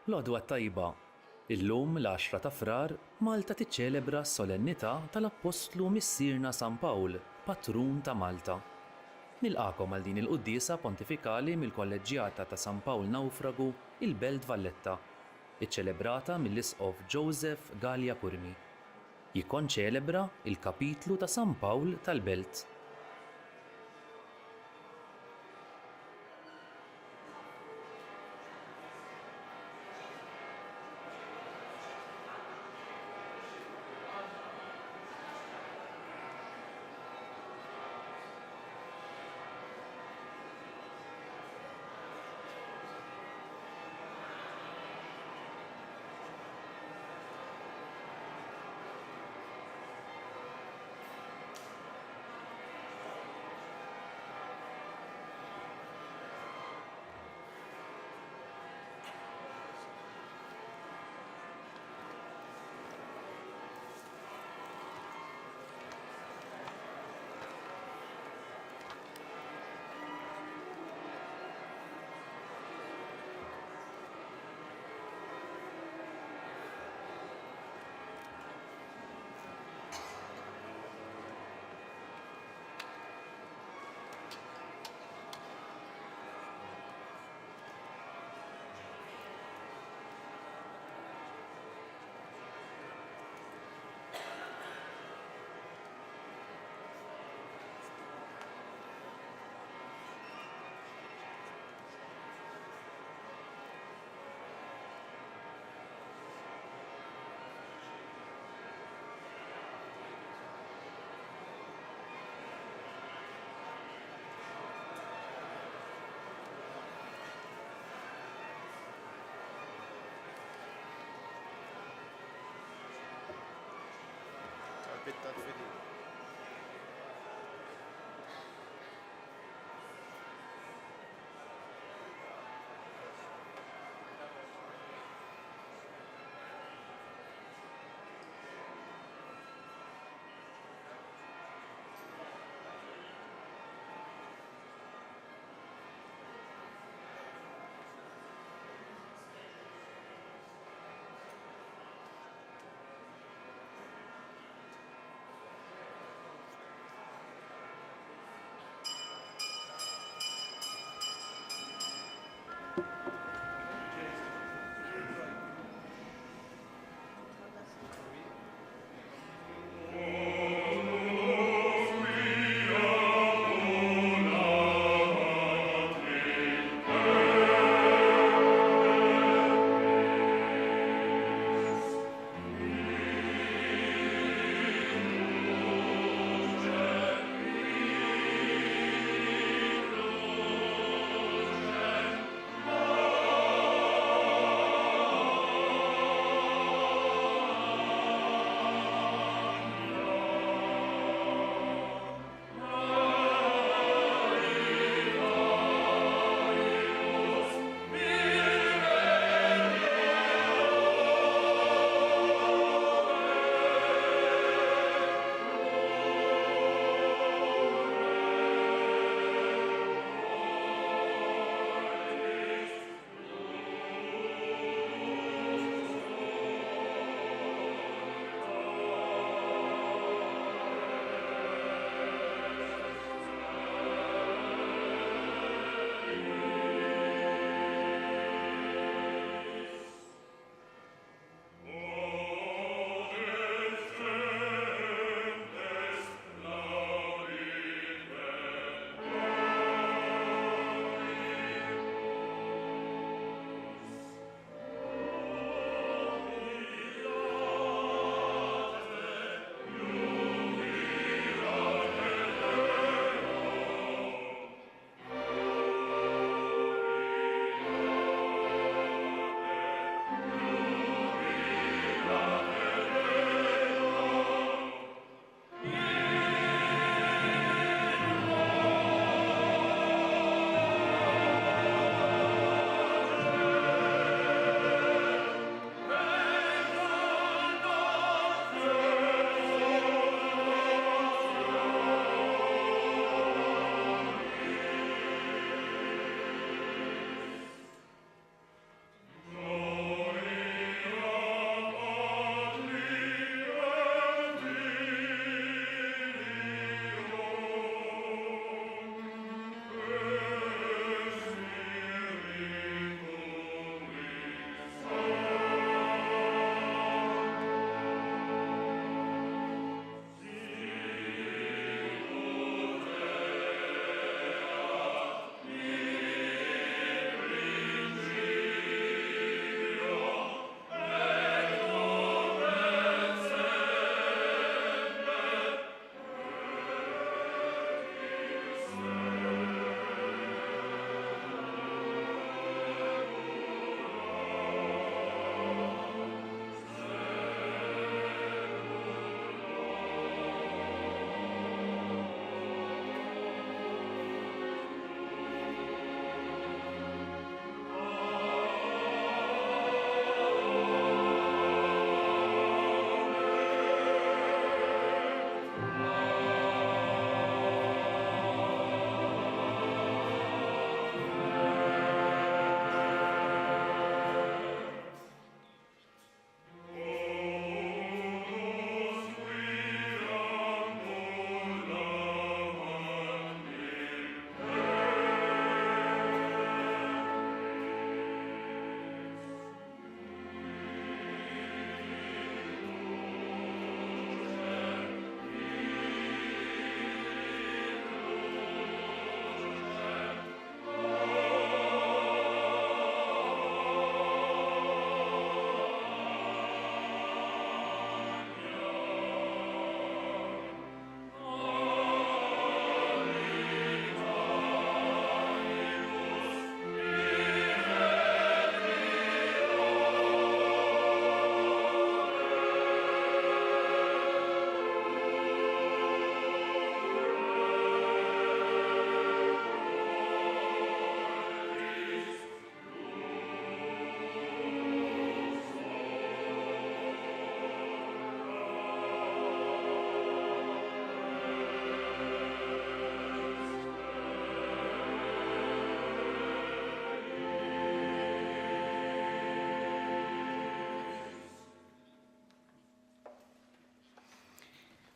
L-għodwa t-tajba. Illum, l-għaxra ta' Frar, Malta tiċċelebra s-solennità tal-Appostlu Missierna San Pawl, Patrun ta' Malta. Nilqagħkom għal din il-quddiesa pontifikali mill-Kolleġġjata ta' San Pawl Nawfragu, il-Belt Valletta, iċċelebrata mill-Isqof Joseph Galea Curmi. Jikkonċelebra l-Kapitlu ta' San Pawl tal-Belt.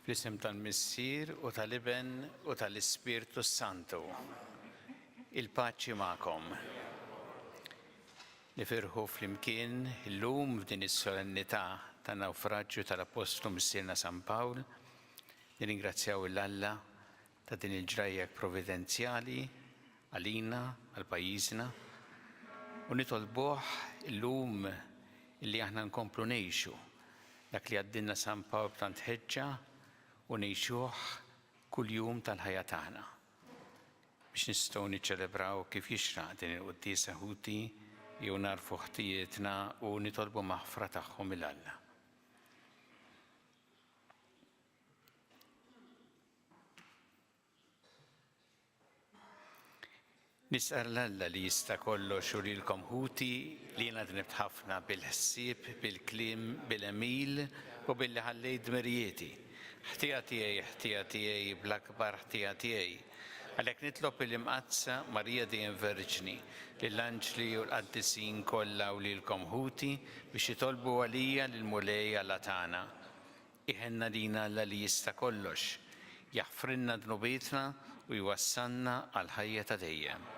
Fl-isem tal-Missier u tal-Iben u tal-Ispirtu s-Santu. Il-paċi magħkom. Nifirħu flimkien illum f'din is-solennità tan-nawfraġġju tal-Appostlu Missierna San Pawl. Nirringrazzjaw 'l Alla ta' din il-ġrajja providenzjali għalina, għal pajjiżna, u nitolbuh illum illi aħna nkomplu ngħixu dak li għaddilna San Pawl b'tant ħeġġa u ngħixuh kuljum tal-ħajja tagħna. Biex nistgħu niċċelebraw kif jixraq din il-quddiesa ħuti jew nagħrfu ħtijietna u nitolbu maħfra tagħhom 'il Alla. Nistqarr 'l Alla li jista' kollox u lilkom ħuti li jiena dnibt ħafna bil-ħsieb, bil-kliem, bil-għemil u billi ħallejt dmirijieti. Ħtija tiegħi, ħtija tiegħi, bl-akbar ħtija tiegħi. Għalhekk nitlob lill-Imqaddsa Marija dejjem Verġni, lill-anġli u l-qaddisin kollha u lilkom ħuti biex titolbu għalija lill-Mulej Alla tagħna. Iħenn għalina Alla li jista' kollox, jaħfrilna dnubietna u jwassalna għall-ħajja ta' dejjem.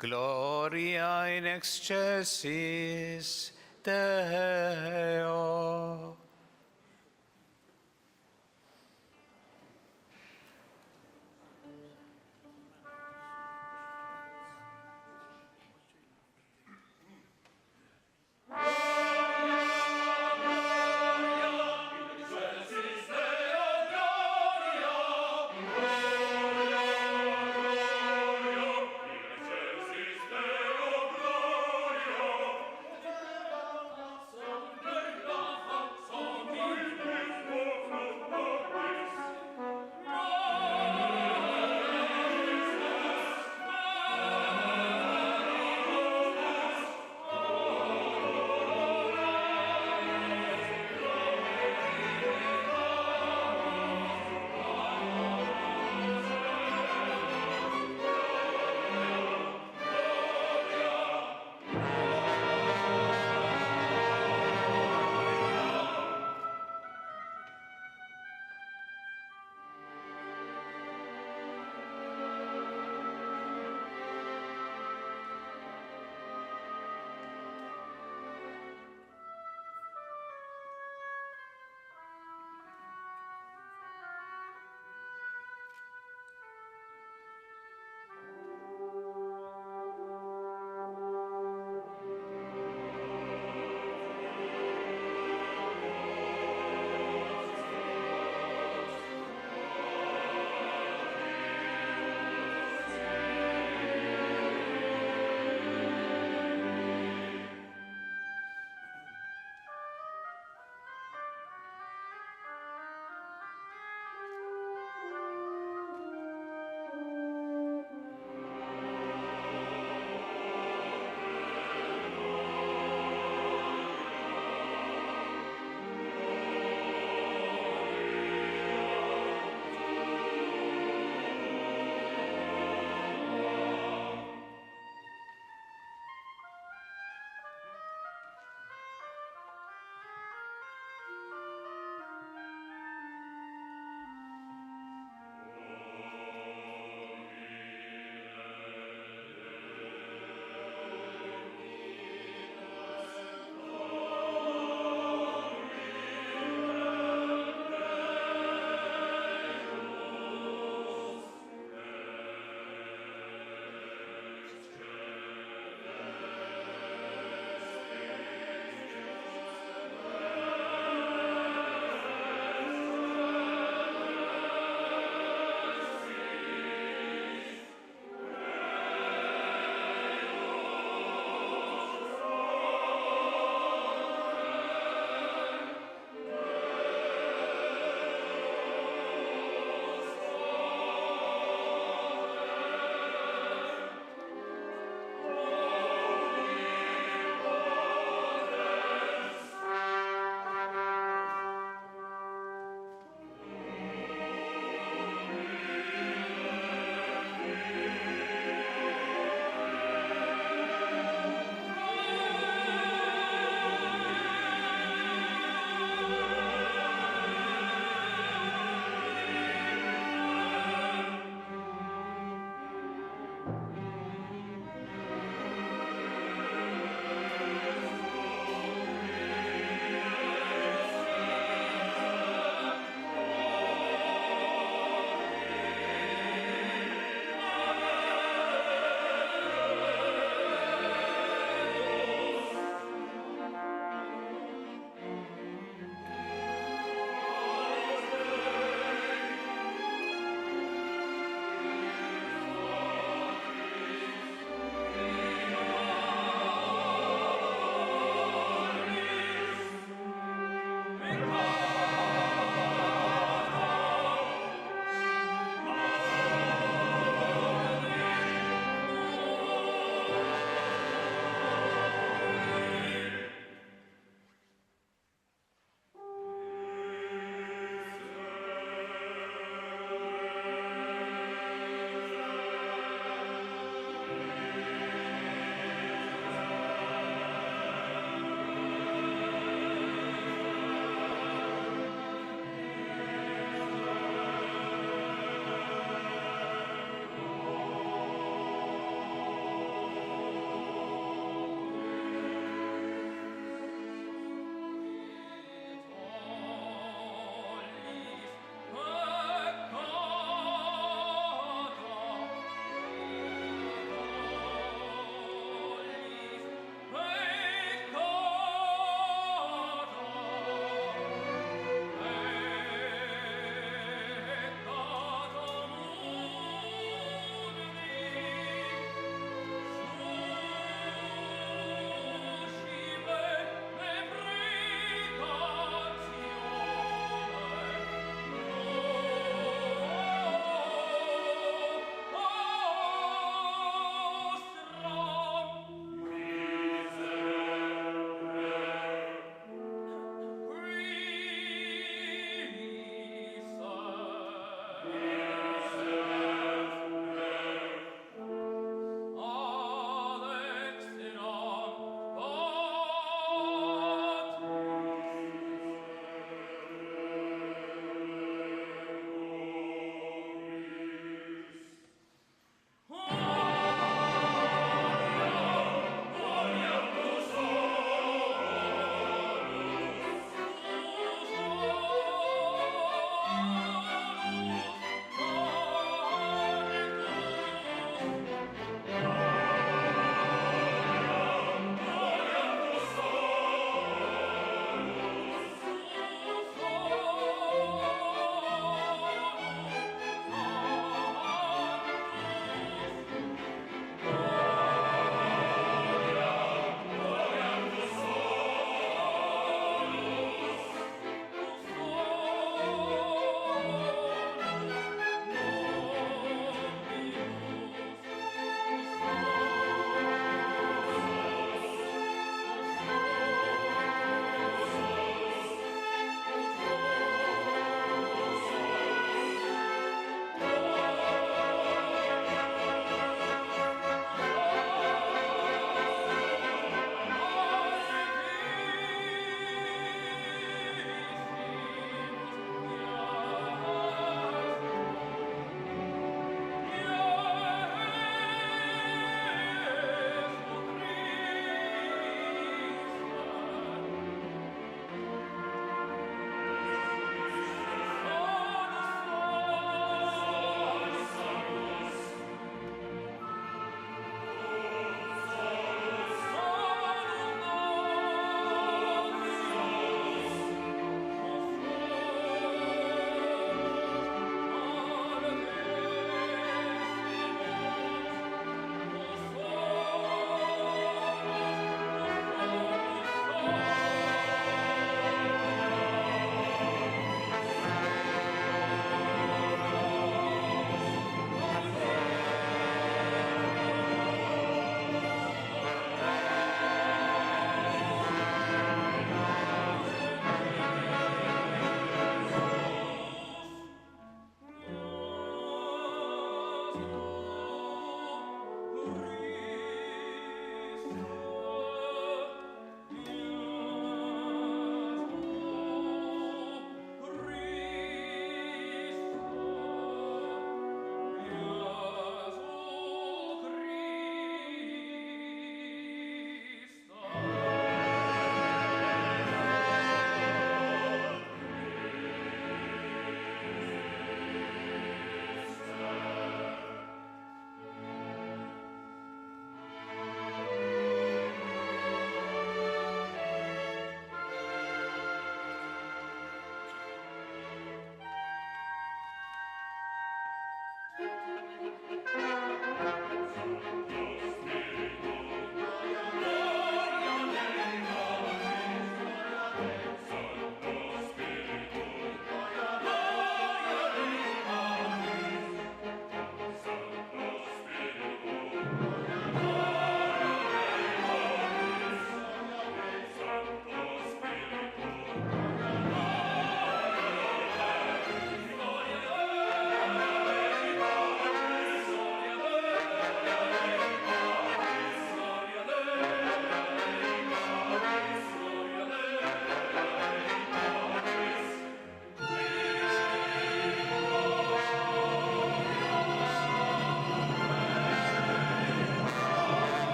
Gloria in excelsis Deo.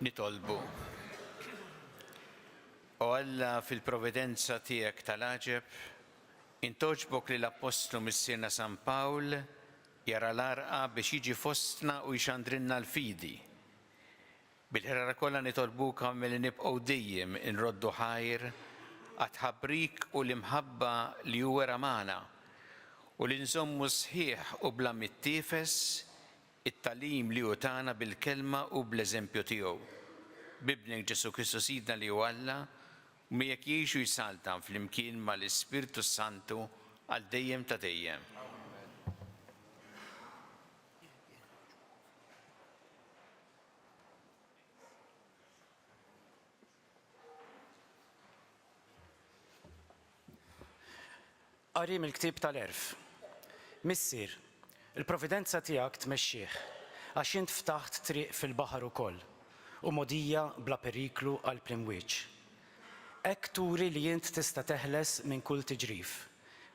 Nitolbu. O Alla, fil-providenza tiegħek tal-għaġeb, int għoġbok li l-Appostlu Missierna San Pawl jara l-għarqa biex jiġi fostna u jxandrilna l-fidi. Bil-ħrara kollha nitolbuk agħmel li nibqgħu dejjem inroddu ħajr għat-tħabrik u l-imħabba li hu wera magħna, u li nżommu sħiħ u bla mittiefes it-tagħlim li hu tana bil-kelma u bl-eżempju tiegħu. B'Ibnek Ġesù Kristu Sidna li hu Alla, u miegħek jgħix u jsaltan flimkien ma' l-Ispirtu s-Santu għal dejjem ta' dejjem. Qari mill-Ktieb tal-Għerf. Missier, il-providenza tiegħek tmexxih, għax int ftaħt triq fil-baħar ukoll, u mogħdija bla periklu qalb l-imwieġ. Hekk turi li int tista' teħles minn kull tiġrif,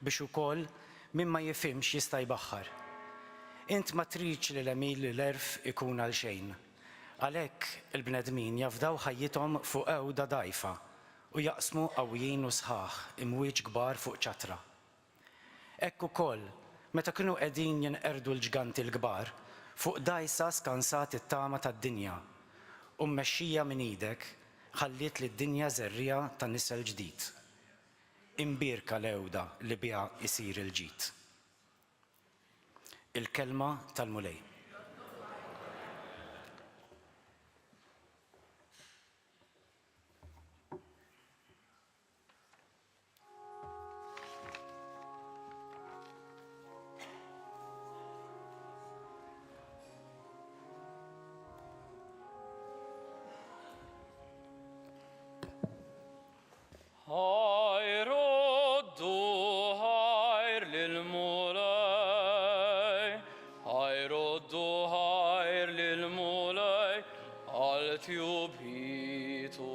biex ukoll min ma jifhimx jista' jbaħħar. Int ma tridx li l-għemil li l-għerf ikun għalxejn. Għalhekk il-bnedmin jafdaw ħajjithom fuq għewda dgħajfa U jaqsmu qawwijin u sħaħ imwieġ kbar fuq ċattra. Hekk ukoll, meta kienu qegħdin jinqerdu l-ġganti l-kbar, fuq dgħajsa skansat it-tama tad-dinja, u mmexxija minn idek, ħalliet lid-dinja żerriegħa ta' nisel ġdid. Imbierka l-għewda li biha jsir il-ġid. Il-Kelma tal-Mulej. Ħajr għoddu ħajr lill-Mulej, ħajr għoddu ħajr lill-Mulej għal tjubitu.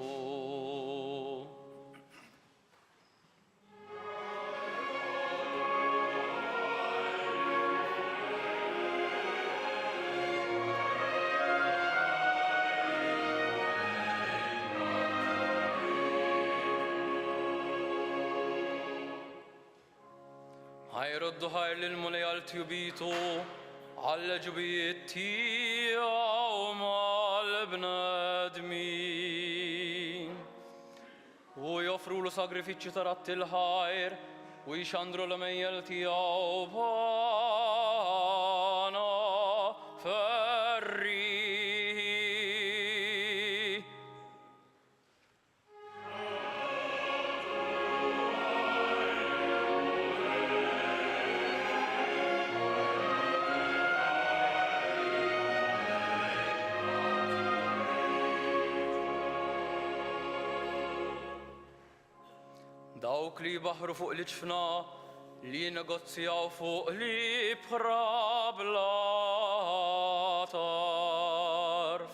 Ħa jroddu ħajr lill-Mulej għal tjubitu, għall-għeġubijiet tiegħu mal-bnedmin. U joffrulu sagrifiċċji ta' radd il-ħajr, u jxandru l-għemejjel tiegħu b'għana ferrieħi. Dawk li jbaħħru fuq l-iġfna, li jinnegozjaw fuq l-ibħra bla tarf.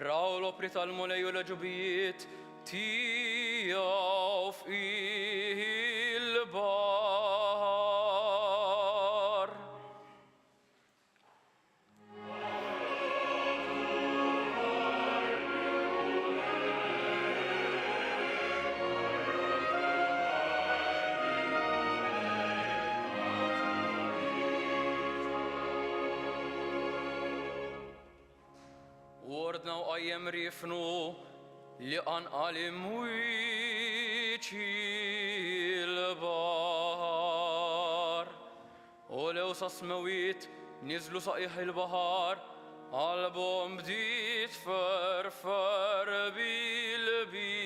Raw l-opri tal-Mulej u l-għeġubijiet tiegħu f'qiegħ il-baħar. U ordna u qajjem riefnu li qanqal imwieġ il-baħar. Għolew sas-smewwiet, niżlu sa qiegħ il-baħar, qalbhom bdiet tferfer bil-biża'.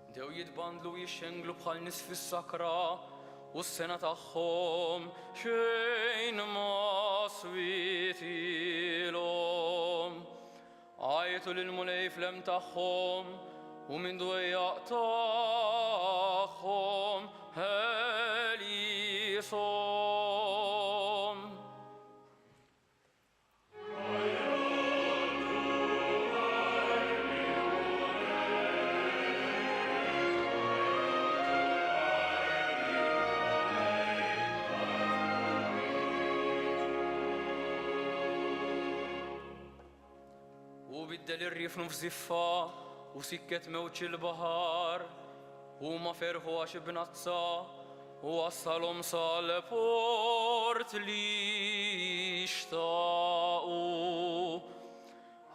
Bdew jitbandlu u jixxenglu bħal nies fis-sakra, u s-sengħa tagħhom xejn ma switilhom. Għajtu lill-Mulej fl-hemm tagħhom, u minn dwejjaq tagħhom ħelishom. biddel ir-riefnu f'żiffa u sikket mewġ il-baħar. Huma ferħu għax ibnazza u wassalhom sal-port li xtaqu.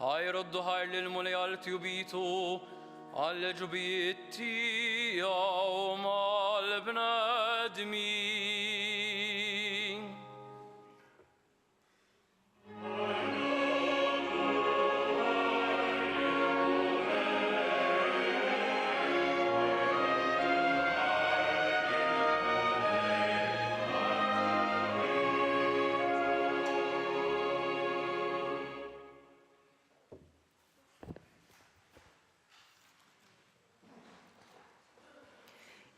Ħa jroddu ħajr lill-Mulej għal tjubitu, għall-għeġubijiet tiegħu mal-bnedmin.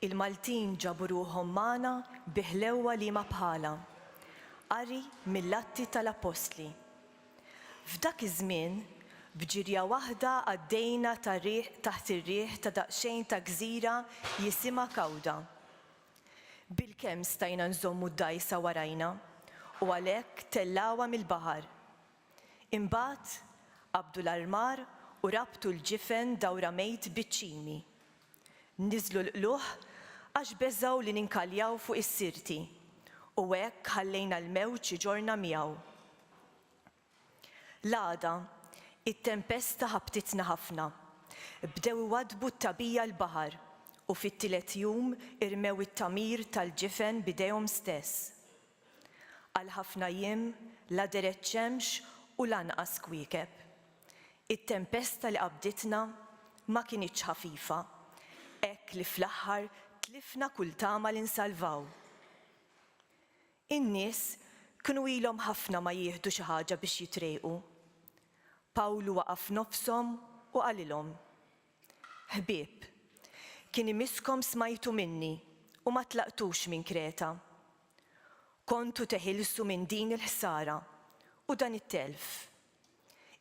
Il-Maltin ġabu ruħhom magħna bi ħlewwa liema bħalha. Qari mill-Atti tal-Appostli. F'dak iż-żmien, b'ġirja waħda għaddejna ta' riħ taħt ir-riħ ta' daqsxejn ta' gżira jisimha Kawda. Bilkemm stajna nżommu d-dgħajsa warajna u għalhekk tellgħuha mill-baħar. Imbagħad, qabdu l-armar u rabtu l-ġifen dawramejt biċ-ċimi. Niżlu l-qlugħ għax beżgħu li ninkaljaw fuq is-Sirti u hekk ħallejna l-mewġ iġorrna miegħu. L-għada, it-tempesta ħabtitna ħafna. Bdew iwaddbu t-tagħbija l-baħar u fit-tielet jum irmew it-tagħmir tal-ġifen b'idejhom stess. Għal ħafna jiem la dehret xemx u lanqas kwiekeb. It-tempesta li qabditna ma kinitx ħafifa, hekk li fl-aħħar tlifna kull tama li nsalvaw. In-nies kienu ilhom ħafna ma jieħdu xi ħaġa biex jitrejqu. Pawlu waqaf f'nofshom u qalilhom, Ħbieb, kien imisskom smajtu minni u ma tlaqtux minn Kreta. Kontu teħilsu minn din il-ħsara u dan it-telf.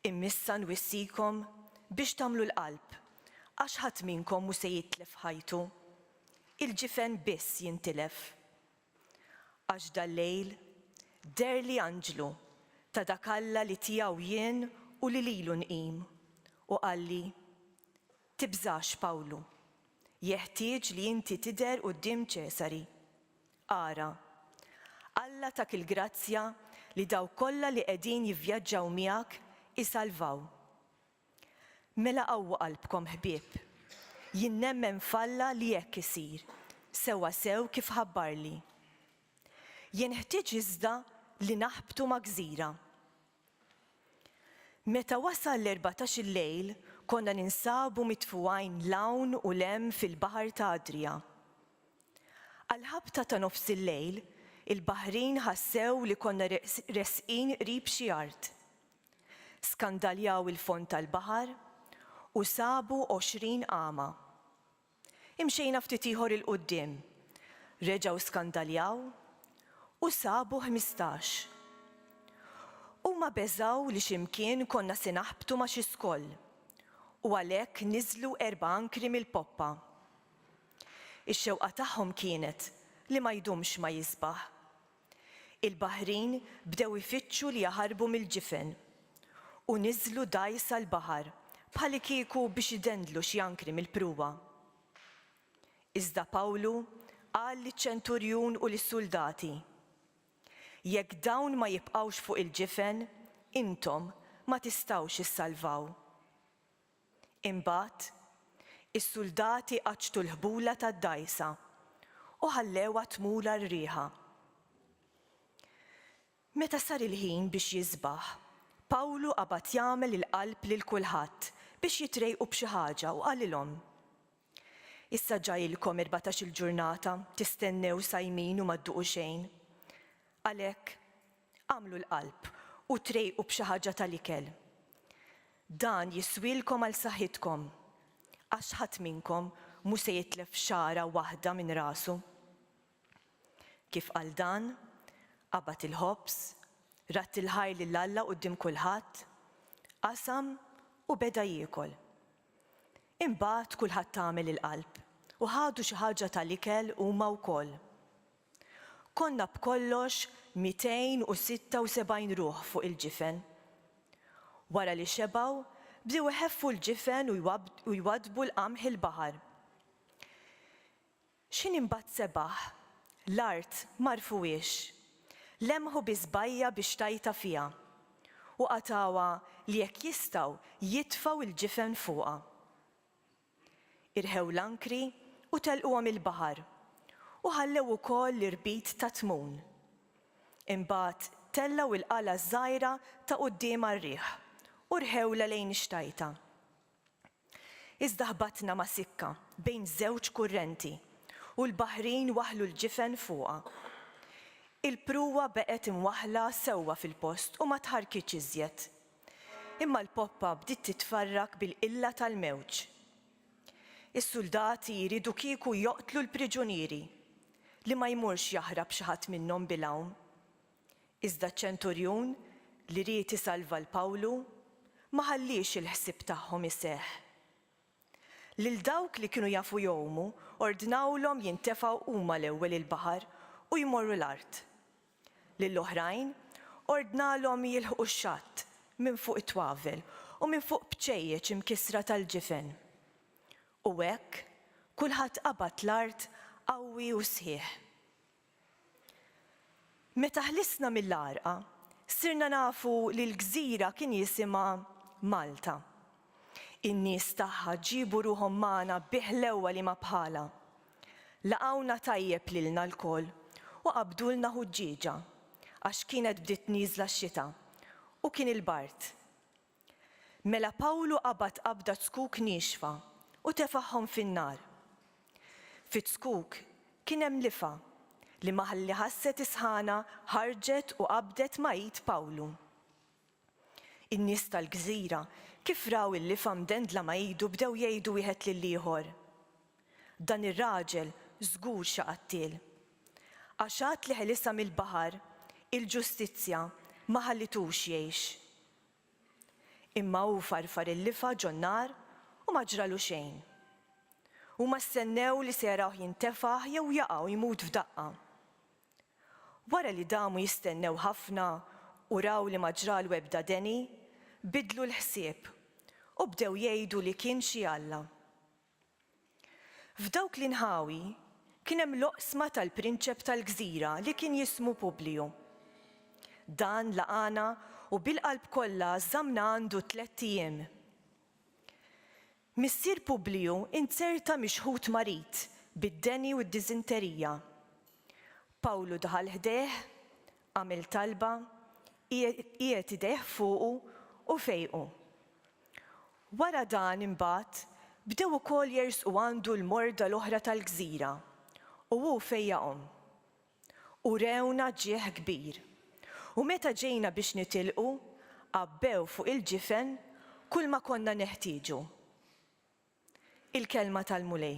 Imma issa nwissikom biex tagħmlu l-qalb, għax ħadd minnkom mhu se jitlef ħajtu. Il-ġifen biss jintilef. Għax dal-lejl deherli anġlu ta' dak Alla li tiegħu jien u li lilu nqim, u qalli, 'Tibżax, Pawlu. Jeħtieġ li inti tidher quddiem Ċesari. Ara, Alla tak il-grazzja li dawk kollha li qegħdin jivvjaġġaw miegħek isalvaw. Mela qawwu qalbkom, ħbieb. Jien nemmen f'Alla li hekk isir, sewwasew kif ħabbarli. Jenħtieġ iżda li naħbtu ma' gżira. Meta wasal l-erbatax-il lejl konna ninsabu mitfugħin 'l hawn u 'l hemm fil-Baħar ta' Adrija. Għall-ħabta ta' nofsillejl, il-baħrin ħassew li konna resqin qrib xi art. Skandaljaw il-fond tal-baħar u sabu 20 qama. Imxejna ftit ieħor 'il quddiem. Reġgħu skandaljaw u sabu 15. Huma beżgħu li xi mkien konna se naħbtu ma' xi skoll u għalhekk niżlu erba' ankri mill-poppa. Ix-xewqa tagħhom kienet li ma jdumx ma jisbaħ. Il-baħrin bdew ifittxu li jaħarbu mill-ġifen u niżlu dgħajsa l-baħar bħalikieku biex idendlu xi ankri mill-pruwa. Iżda Pawlu qal liċ-ċenturjun u lis-suldati, Jekk dawn ma jibqgħux fuq il-ġifen, intom ma tistgħux issalvaw. Imbagħad, is-suldati qaċċtu l-ħbula tad-dgħajsa u ħallewha tmur għar-riħa. Meta sar il-ħin biex jisbaħ, Pawlu qabad jagħmel il-qalb lil kulħadd biex jitrejqu b'xi ħaġa u qalilhom, Issa ġa ilkom 14-il ġurnata tistennew sajmin u ma dduqu xejn. Għalhekk, agħmlu l-qalb u trejqu b'xi ħaġa tal-ikel. Dan jiswielkom għal saħħitkom, għax ħadd minnkom mhu se jitlef xagħra waħda minn rasu. Kif qal dan, qabad il-ħobż, radd il-ħajr lil Alla quddiem kulħadd, qasam u beda jiekol. Imbagħad kulħadd għamel il-qalb u ħadu xi ħaġa tal-ikel huma wkoll. Konna b'kollox 276 ruħ fuq il-ġifen. Wara li xebgħu, bdew iħeffu l-ġifen u jwaddbu l-qamħ il-baħar. X'ħin imbagħad sebaħ, l-art m'għarfuhiex. Lemħu biss bajja bi xtajta fiha, u qatgħuha li jekk jistgħu jitfgħu l-ġifen fuqha. Irħew l-ankri u telquhom il-baħar, u ħallew ukoll l-irbit tat-tmun. Imbagħad tellgħu l-qala ż-żgħira ta' quddiem għar-riħ u rħewlha lejn ix-xtajta. Iżda ħbatna ma' sikka bejn żewġ kurrenti u l-baħrin waħħlu l-ġifen fuqha. Il-pruwa beqgħet imwaħħla sewwa fil-post u ma tħarrkitx iżjed. Imma l-poppa bdiet titfarrak bil-qilla tal-mewġ. Is-suldati riedu kieku joqtlu l-priġunieri, li ma jmurx jaħrab xi ħadd minnhom bil-għawm. Iżda ċ-ċenturjun, li ried isalva 'l Pawlu, ma ħalliex il-ħsieb tagħhom iseħħ. Lil dawk li kienu jafu jgħumu ordnawlhom jintefgħu huma l-ewwel il-baħar u jmorru l-art. Lill-oħrajn ordnalhom jilħqu x-xatt minn fuq it-twavel u minn fuq bċejjeċ imkissra tal-ġifen. U hekk kulħadd qabad l-art qawwi u sħiħ. Meta ħlisna mill-għarqa, sirna nafu li l-gżira kien jisimha Malta. In-nies tagħha ġiebu ruħhom magħna bi ħlewwa li ma bħalha. Laqgħuna tajjeb lilna lkoll u qabdulna ħuġġieġa, għax kienet bdiet nieżla x-xita u kien il-bard. Mela Pawlu qabad qabda zkuk niexfa u tefagħhom fin-nar. Fiz-zkuk kien hemm lifgħa, li malli ħasset is-sħana ħarġet u qabdet ma' id Pawlu. In-nies tal-gżira, kif raw il-lifgħa mdendla ma' idu bdew jgħidu wieħed lill-ieħor, Dan ir-raġel żgur xi qattiel. Għax għad li ħelisha mill-baħar, il-ġustizzja ma ħallitux jgħix. Imma hu farfar il-lifgħa ġon-nar u ma ġralu xejn. Huma stennew li se jarawh jintefaħ jew jaqa' u jmut f'daqqa. Wara li damu jistennew ħafna u raw li ma ġralu ebda deni, biddlu l-ħsieb u bdew jgħidu li kien xi alla. F'dawk l-inħawi kien hemm l-oqsma tal-prinċep tal-gżira li kien jismu Publiju. Dan laqagħna u bil-qalb kollha żammna għandu tlett ijiem. Missier Publiju inzerta mixħut marid bid-deni u d-diżinterija. Pawlu daħal ħdejh, għamel talba, qiegħed idejh fuqu u fejqu. Wara dan imbagħad bdew ukoll jersqu għandu l-morda l-oħra tal-gżira, u hu fejjaqhom. Urewna ġieħ kbir, u meta ġejna biex nitilqu, għabbew fuq il-ġifen kulma konna neħtieġu. Il-Kelma tal-Mulej.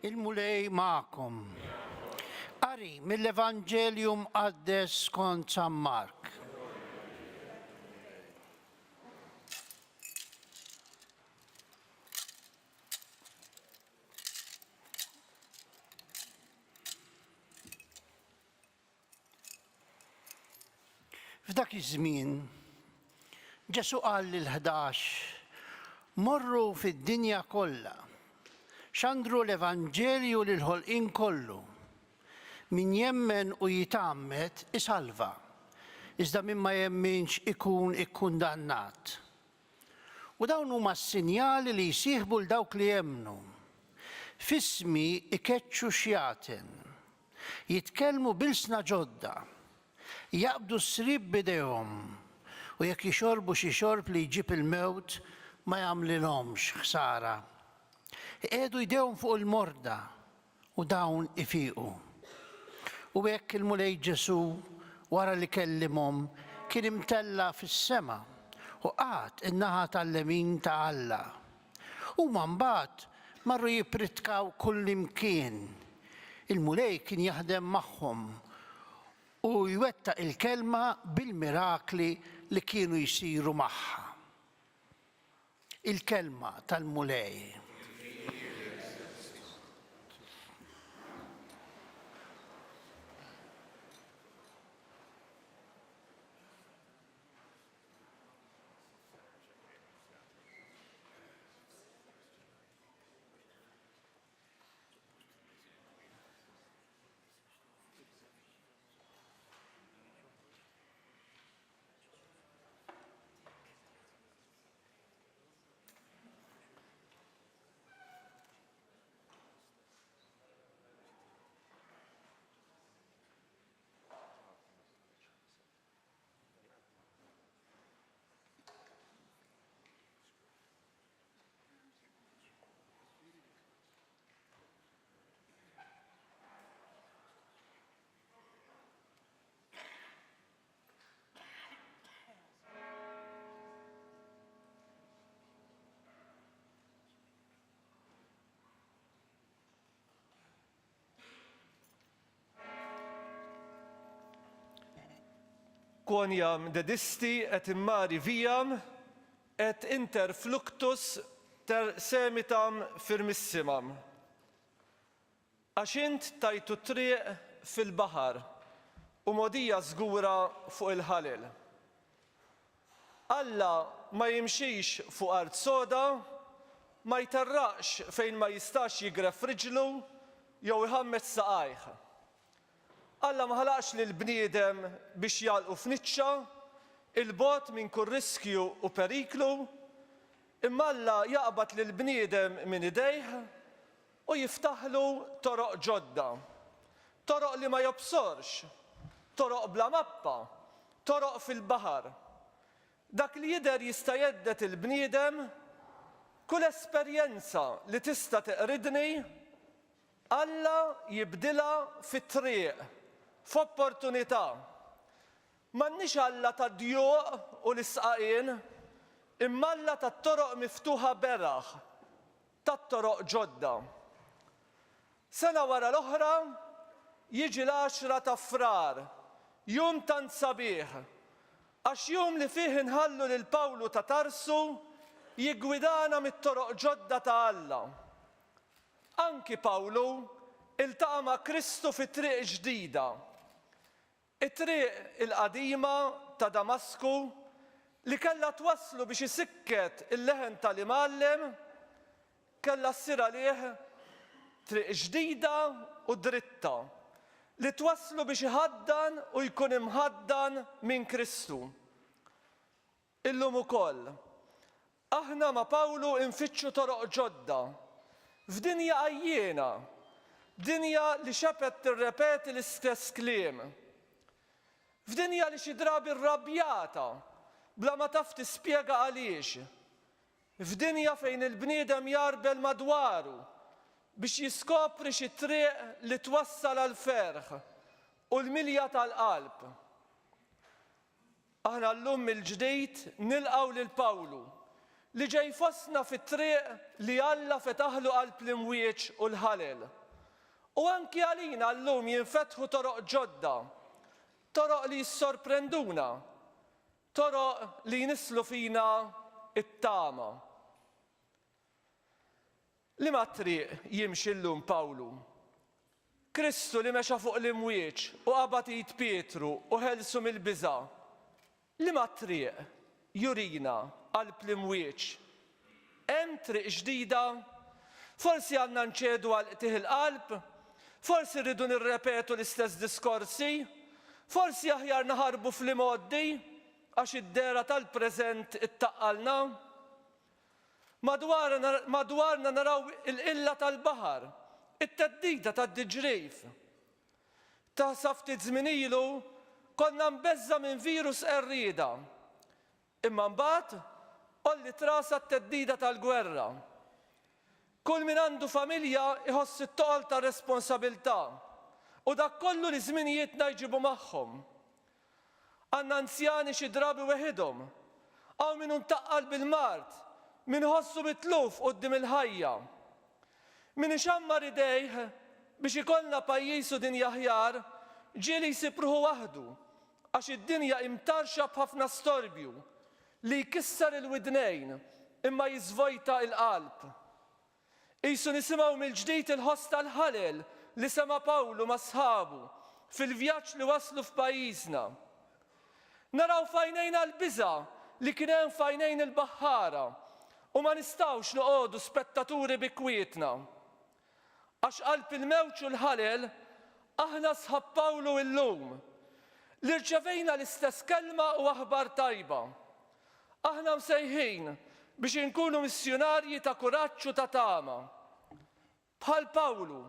Il-Mulej magħkom. Qari mill-Evanġelju Mqaddes skont San Mark. F'dak iż-żmien, Ġesù qal lill-11, Morru fid-dinja kollha, xandru l-evanġelju lill-ħolqien kollu. Min jemmen u jitgħammed isalva, iżda min ma jemminx ikun ikkundannat. U dawn huma s-sinjali li jsieħbu 'l dawk li jemmnu, F'ismi jkeċċu xjaten, jitkellmu b'ilsna ġodda, jaqbdu s-sriep b'idejhom, u jekk jixorbu xi xorb li jġib il-mewt ma jagħmlilhomx ħsara. Iqiegħdu jdejhom fuq il-morda u dawn ifiqu. U hekk il-Mulej Ġesù, wara li kellimhom, kien imtella' fis-sema u qagħad in-naħa tal-lemin ta' Alla. Huma mbagħad marru jippritkaw kullimkien. Il-Mulej kien jaħdem magħhom u jwettaq il-kelma bil-mirakli li kienu jsiru magħha. Il-Kelma tal-Mulej. Quoniam dedisti et in mari viam et inter fluctus ter semitam firmissimam. Għax int tajtu triq fil-baħar u mogħdija żgura fuq il-ħalel. Alla ma jimxix fuq art soda, ma jterraqx fejn ma jistax jigref riġlu jew iħammeġ saqajh. Alla ma ħalaqx lill-bniedem biex jagħlqu f'niċċa, 'il bogħod minn kull riskju u periklu, imma Alla jaqbad lill-bniedem minn idejh u jiftaħlu toroq ġodda. Toroq li ma jobsorx, toroq bla mappa, toroq fil-baħar. Dak li jidher jista' jhedded il-bniedem, kull esperjenza li tista' teqridni, Alla jibdilha fi triq, f'opportunità. M'għandniex Alla tad-djuq u l-isqaqien, imma Alla tat-toroq miftuħa beraħ, tat-toroq ġodda. Sena wara l-oħra jiġi l-għaxra ta' Frar, jum tant sabiħ, għax jum li fih inħallu lil Pawlu ta' Tarsu jiggwidana mit-toroq ġodda ta' Alla. Anki Pawlu ltaqa' ma' Kristu fi triq ġdida. It-triq il-qadima ta' Damasku li kellha twasslu biex isikket il-leħen tal-Imgħallem, kellha ssir għalih triq ġdida u dritta li twasslu biex iħaddan u jkun imħaddan minn Kristu. Illum ukoll, aħna ma' Pawlu nfittxu toroq ġodda f'dinja għajjiena, dinja li xebgħet tirrepeti l-istess kliem. F'dinja li xi drabi rrabjata bla ma taf tispjega għaliex. F'dinja fejn il-bniedem jgħarbel madwaru biex jiskopri xi triq li twassal għall-ferħ u l-milja tal-qalb. Aħna llum mill-ġdid nilqgħu lil Pawlu. li ġej fostna fit-triq li Alla fetaħlu qalb l-imwieġ u l-ħalel. U anki għalina llum jinfetħu toroq ġodda, toroq li jissorprenduna, toroq li jnisslu fina t-tama. Liema triq jimxi llum Pawlu? Kristu li mexa fuq l-imwieġ u qabad id Pietru u ħelsu mill-biża', liema triq jurina qalb l-imwieġ? Hemm triq ġdida? Forsi għandna nċedu għal qtigħ il-qalb? Forsi rridu nirrepetu l-istess diskorsi? Forsi aħjar naħarbu fl-imgħoddi għax id-dehra tal-preżent ittaqqalna? Madwarna naraw il-qilla tal-baħar, it-theddida tad-diġrif. Ta' sa ftit żmien ilu konna mbeżża' minn virus qerrieda. Imma mbagħad għolliet rasha t-theddida tal-gwerra. Kull min għandu familja jħoss it-toqol tar-responsabilità u dak kollu li żminijietna jġibu magħhom. Għandna anzjani xi drabi weħidhom. Hawn min hu mtaqqal bil-mard, min iħossu mitluf quddiem il-ħajja. Min ixammar idejh biex ikollna pajjiż u dinja aħjar, ġieli jsib ruħu waħdu, għax id-dinja hi mtarrxa b'ħafna storbju li jkisser il-widnejn imma jiżvojta il-qalb. Qisu nisimgħu mill-ġdid il-ħoss tal-ħalel li sema' Pawlu ma' sħabu fil-vjaġġ li waslu f'pajjiżna. Naraw f'għajnejna l-biża' li kien hemm f'għajnejn il-baħħara u ma nistgħux noqogħdu spettaturi bi kwietna. Għax qalb il-mewġ u l-ħalel, aħna sħab Pawlu illum, li rċevejna l-istess kelma u aħbar tajba. Aħna msejħin biex inkunu missjunarji ta' kuraġġ u ta' tama. Bħal Pawlu,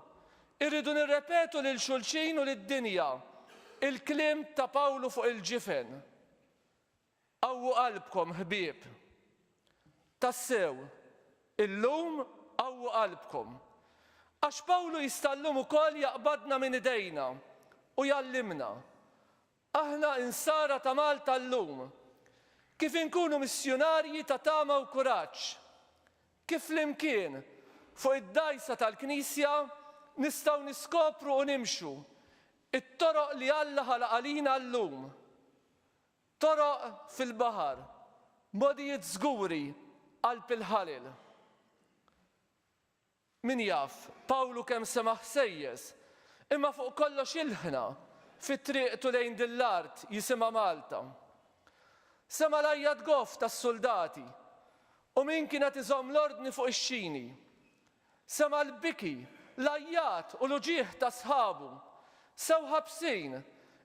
irridu nirrepetu lil xulxin u lid-dinja il-kliem ta' Pawlu fuq il-ġifen. Qawwu qalbkom, ħbieb. Tassew, illum qawwu qalbkom. Għax Pawlu jista' llum ukoll jaqbadna minn idejna u jgħallimna. Aħna Insara ta' Malta llum, kif inkunu missjunarji ta' tama u kuraġġ? Kif flimkien, fuq id-dgħajsa tal-Knisja, nistgħu niskopru u nimxu t-toroq li Alla ħalaq għalina llum? Toroq fil-baħar, mogħdijiet żguri qalb il-ħalel. Min jaf, Pawlu kemm sema' ħsejjes, imma fuq kollox ilħna fi triqtu lejn din l-art jisimha Malta. Sema' l-għajjat goff tas-suldati u min kien qed iżomm l-ordni fuq ix-xini. Sema' l-biki, l-għajjat u l-uġigħ ta' sħabu, sew ħabsin,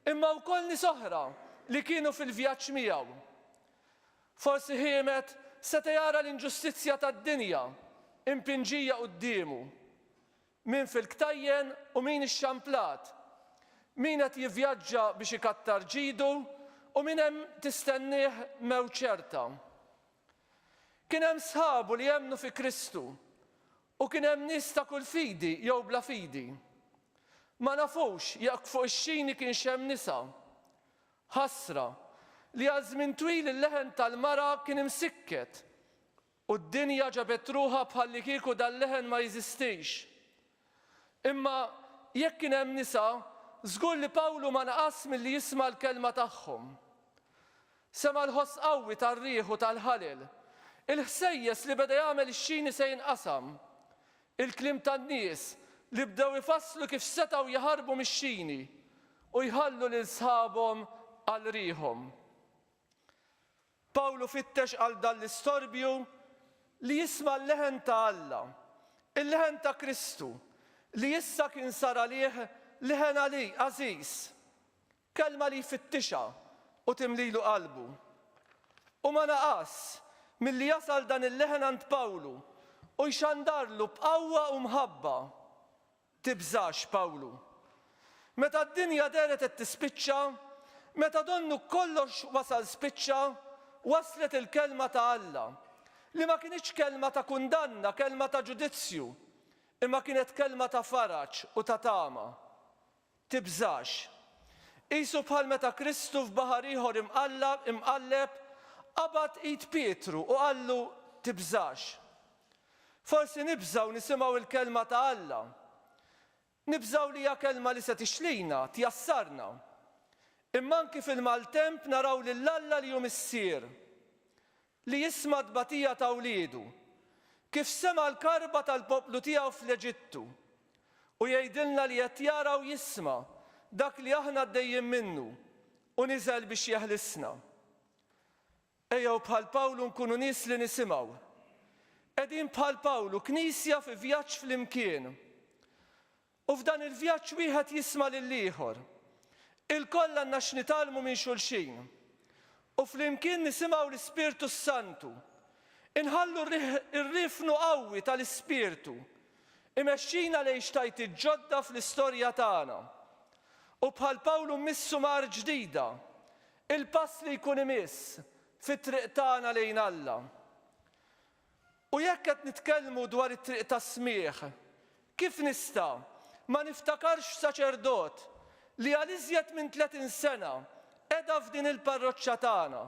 imma wkoll nies oħra li kienu fil-vjaġġ miegħu. Forsi ħiemed seta' jara l-inġustizzja tad-dinja impinġija quddiemu, min fil-ktajjen u min ixxamplat, min qed jivvjaġġa biex ikattar ġidu u min hemm tistennieh mewt ċerta. Kien hemm sħabu li emmnu fi Kristu u kien hemm nies ta' kull fidi jew bla fidi. Ma nafux jekk fuq ix-xini kienx hemm nisa. Ħasra li għal żmien twil il-leħen tal-mara kien imsikket u d-dinja ġabet ruħha bħallikieku dal-leħen ma jeżistix. Imma jekk kien hemm nisa, żgur li Pawlu ma naqasx milli jisma' l-kelma tagħhom. Sema' l-ħoss qawwi tar-riħ u tal-ħalel, il-ħsejjes li beda jagħmel ix-xini se jinqasam, Il-kliem tan-nies li bdew ifasslu kif setgħu jaħarbu mix-xini u jħallu lil sħabhom għal riħhom. Pawlu fittex għal dan l-istorbju li jisma' l-leħen ta' Alla, il-leħen ta' Kristu, li issa kien sar għalih leħen għażiż. Kelma li jfittixha u timlilu qalbu. U ma naqasx milli jasal dan il-leħen għand Pawlu u jxandarlu b'qawwa u mħabba, Tibżax, Pawlu. Meta d-dinja dehret qed tispiċċa, meta donnu kollox wasal spiċċa, waslet il-kelma ta' Alla, li ma kinitx kelma ta' kundanna, kelma ta' ġudizzju, imma kienet kelma ta' faraġ u ta' tama. Tibżax. Qisu bħal meta Kristu f'baħar ieħor imqallab, imqalleb, qabad id Pietru u qallu, tibżax. Forsi nibżgħu nisimgħu l-kelma ta' Alla. Nibżgħu li hija kelma li se tixlina, tjassarna. Imma anki fil-maltemp naraw lil Alla li hu Missier, li jisma' t-tbatija ta' wliedu, kif sema' l-karba tal-poplu tiegħu fl-Eġittu, u jgħidilna li qed jara u jisma' dak li aħna għaddejjin minnu u niżel biex jeħlisna. Ejjew bħal Pawlu nkunu nies li nisimgħu. Qegħdin bħal Pawlu, Knisja fi vjaġġ flimkien. U f'dan il-vjaġġ wieħed jisma' lill-ieħor. Ilkoll għandna x'nitgħallmu minn xulxin. U flimkien nisimgħu l-Ispirtu s-Santu. Inħallu r-riefnu qawwi tal-Ispirtu imexxina lejn xtajtiet ġodda fl-istorja tagħna. U bħal Pawlu mmissu mar ġdida, il-pass li jkun imiss fit-triq tagħna lejn Alla. U jekk qed nitkellmu dwar it-triq tas-smigħ, kif nista' ma niftakarx f'saċerdot li għal iżjed minn 30 sena qeda f'din il-parroċċa tagħna,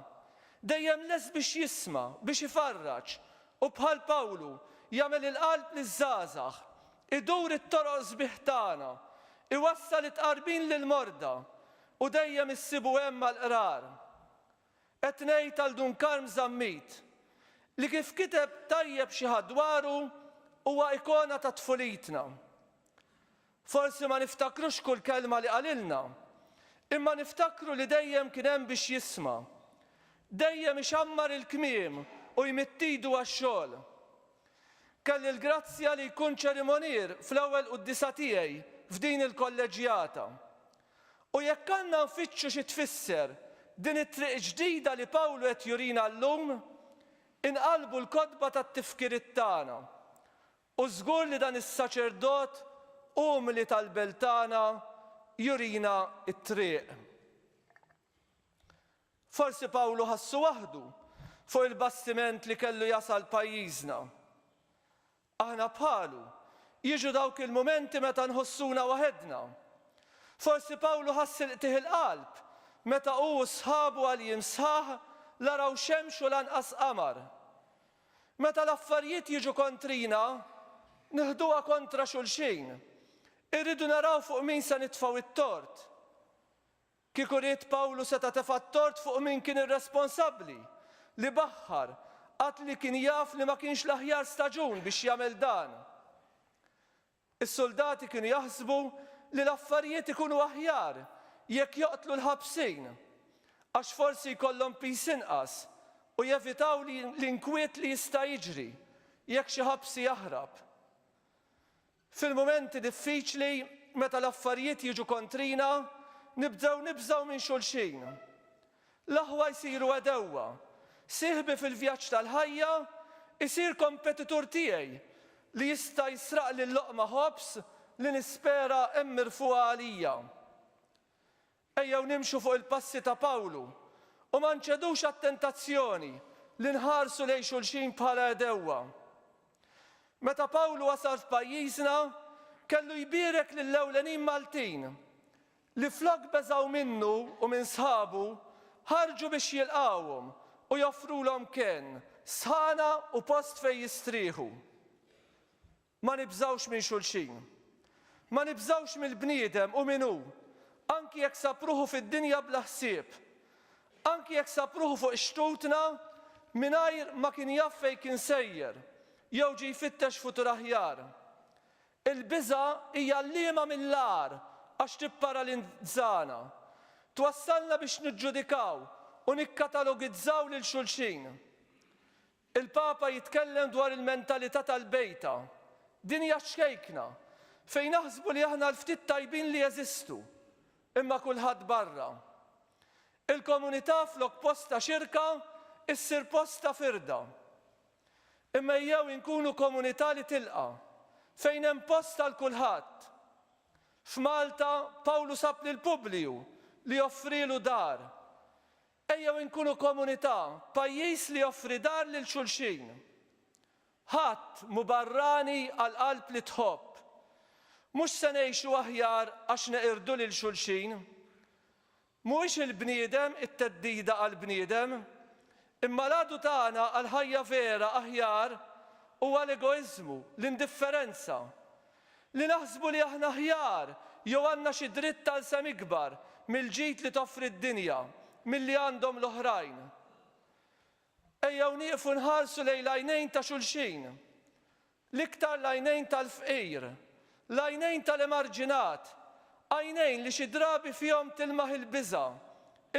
dejjem lest biex jisma', biex ifarraġ, u bħal Pawlu jagħmel il-qalb liż-żgħażagħ, idur it-toroq sbieħ tagħna, iwassal it-tqarbin lill-morda, u dejjem issibu hemm għall-qrar. Qed ngħid għal Dun Karm Zammit, li kif kiteb tajjeb xi ħadd dwaru, huwa ikona ta' tfulitna. Forsi ma niftakrux kull kelma li qalilna, imma niftakru li dejjem kien hemm biex jisma'. Dejjem ixammar il-kmiem u jmidd idu għax-xogħol. Kelli l-grazzja li jkun ċerimonier fl-ewwel quddiesa tiegħi f'din il-kolleġġjata. U jekk għandna nfittxu xi tfisser din it-triq ġdida li Pawlu qed jurina llum, inqallbu l-kotba tat-tifkiriet tagħna. U żgur li dan is-saċerdot umli tal-belt tagħna jurina t-triq. Forsi Pawlu ħassu waħdu fuq il-bastiment li kellu jasal pajjiżna. Aħna bħalu, jiġu dawk il-mumenti meta nħossuna waħedna. Forsi Pawlu ħass il-qtigħ il-qalb meta hu u sħabu għal jiem sħaħ la raw xemx u lanqas qamar. Meta l-affarijiet jiġu kontrina, niħduha kontra xulxin. Irridu naraw fuq min se nitfgħu t-tort. Kieku ried Pawlu seta' tefa' t-tort fuq min kien irresponsabbli, li baħħar, għad li kien jaf li ma kienx l-aħjar staġun biex jagħmel dan. Is-suldati kienu jaħsbu li l-affarijiet ikunu aħjar jekk joqtlu l-ħabsin, għax forsi jkollhom piż inqas u jevitaw l-inkwiet li jista' jiġri jekk xi ħabsi jaħrab. Fil-mumenti diffiċli, meta l-affarijiet jiġu kontrina, nibdew nibżgħu minn xulxin. L-aħwa jsiru għedewwa. Sieħbi fil-vjaġġ tal-ħajja jsir kompetitur tiegħi li jista' jisraqli l-loqma ħobż li nispera hemm mirfugħa għalija. Ejjew nimxu fuq il-passi ta' Pawlu u ma nċedux għat-tentazzjoni li nħarsu lejn xulxin bħala għedewwa. Meta Pawlu wasal f'pajjiżna, kellu jbierek lill-ewlenin Maltin li flok beżgħu minnu u minn sħabu, ħarġu biex jilqgħuhom u joffrulhom kenn, sħana u post fejn jistrieħu. Ma nibżgħux minn xulxin. Ma nibżgħux mill-bniedem u min hu, anki jekk sab ruħu fid-dinja bla ħsieb. Anki jekk sab ruħu fuq ix-xtutna mingħajr ma kien jaf fejn kien sejjer jew ġie jfittex futur aħjar. Il-biża' hija għalliema mill-agħar għax tipparalizzana. Twassalna biex niġġudikaw u nikkatalogizzaw lil xulxin. Il-Papa jitkellem dwar il-mentalità tal-bejta, dinja ċkejkna, fejn naħsbu li aħna l-ftit tajbin li jeżistu, imma kulħadd barra. Il-komunità flok post ta' xirka issir post ta' firda. Imma ejjew inkunu komunità li tilqa', fejn hemm post għal kulħadd. F'Malta, Pawlu sab lil Publiju li offrielu dar. Ejjew inkunu komunità, pajjiż li joffri dar lil xulxin. Ħadd mhu barrani għal qalb li tħobb. Mhux se ngħixu aħjar għax neqirdu lil xulxin. Mhuwiex il-bniedem it-theddida għall-bniedem. Imma l-għadu tagħna għal ħajja vera aħjar huwa l-egoiżmu, l-indifferenza. Li naħsbu li aħna aħjar jew għandna xi dritt għal sehem ikbar mill-ġid li toffri d-dinja milli għandhom l-oħrajn. Ejjew nieqfu nħarsu lejn l-għajnejn ta' xulxin. L-iktar l-għajnejn tal-fqir, l-għajnejn tal-emarġinat, għajnejn li xi drabi fihom tilmaħ il-biża',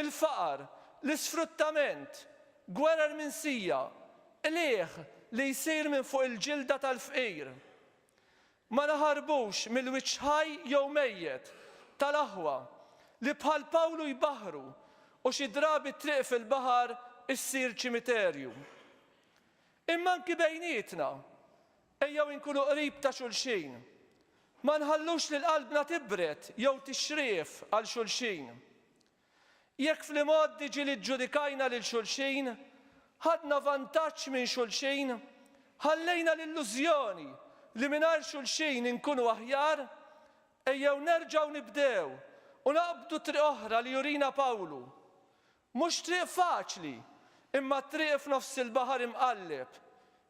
il-faqar, l-isfruttament, gwerer minsija, qligħ li jsir minn fuq il-ġilda tal-fqir. Ma naħarbux mill-wiċċ ħaj jew mejjet tal-aħwa li bħal Pawlu jbaħħru u xi drabi t-triq fil-baħar issir ċimiterju. Imma anki bejnietna, ejjew inkunu qrib ta' xulxin. Ma nħallux lil qalbna tibred jew tixrief għal xulxin. Jekk fl-imgħoddi ġieli ġġudikajna lil xulxin, ħadna vantaġġ minn xulxin, ħallejna l-illużjoni li mingħajr xulxin inkunu aħjar, ejjew nerġgħu nibdew u naqbdu triq oħra li jurina Pawlu. Mhux triq faċli, imma triq f'nofs il-baħar imqalleb,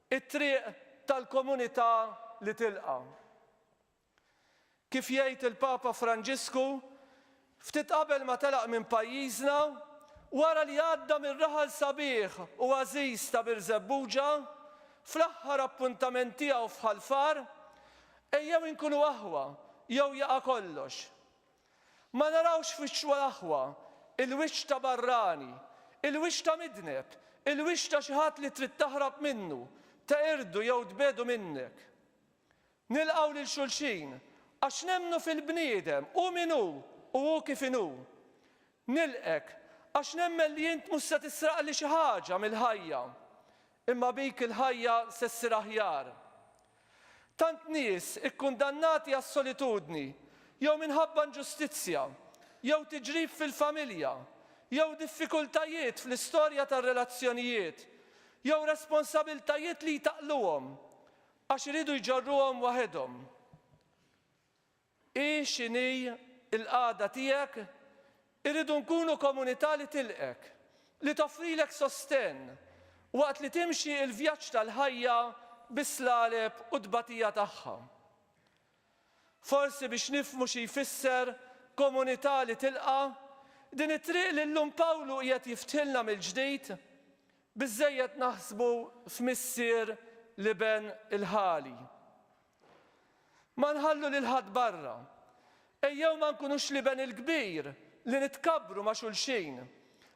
it-triq tal-komunità li tilqa'. Kif jgħid il-Papa Franġisku, ftit qabel ma telaq minn pajjiżna, wara li għadda mir-raħal sabiħ u għażiż ta' Birżebbuġa, fl-aħħar appuntament tiegħu f'Ħal Far, Ejjew inkunu aħwa jew jaqa' kollox. Ma narawx f'wiċċ l-aħwa il-wiċċ ta' barrani, il-wiċċ ta' midneb, il-wiċċ ta' xi ħadd li trid taħrab minnu, teqirdu jew tbiegħdu minnek. Nilqgħu lil xulxin għax nemmnu fil-bniedem, hu min hu u hu kif inhu. Nilqgħek għax nemmen li int mhux se tisraqli xi ħaġa mill-ħajja, imma bik il-ħajja se ssir aħjar. Tant nies ikkundannati għas-solitudni jew minħabba inġustizzja, jew tiġrib fil-familja, jew diffikultajiet fl-istorja tar-relazzjonijiet, jew responsabiltajiet li jtaqqluhom, Għax iridu jġorruhom waħedhom. Hi x'inhi l-qagħda tiegħek, irridu nkunu komunità li tilqgħek, li toffrilek sostenn waqt li timxi l-vjaġġ tal-ħajja bis-slaleb u t-tbatija tagħha. Forsi biex nifhmu xi jfisser komunità li tilqa', din it-triq li llum Pawlu qiegħed jiftħilna mill-ġdid, Biżżejjed naħsbu f'missier l-iben il-ħali. Ma nħallu lil ħadd barra. Ejjew ma nkunux l-iben il-kbir li nitkabbru ma' xulxin,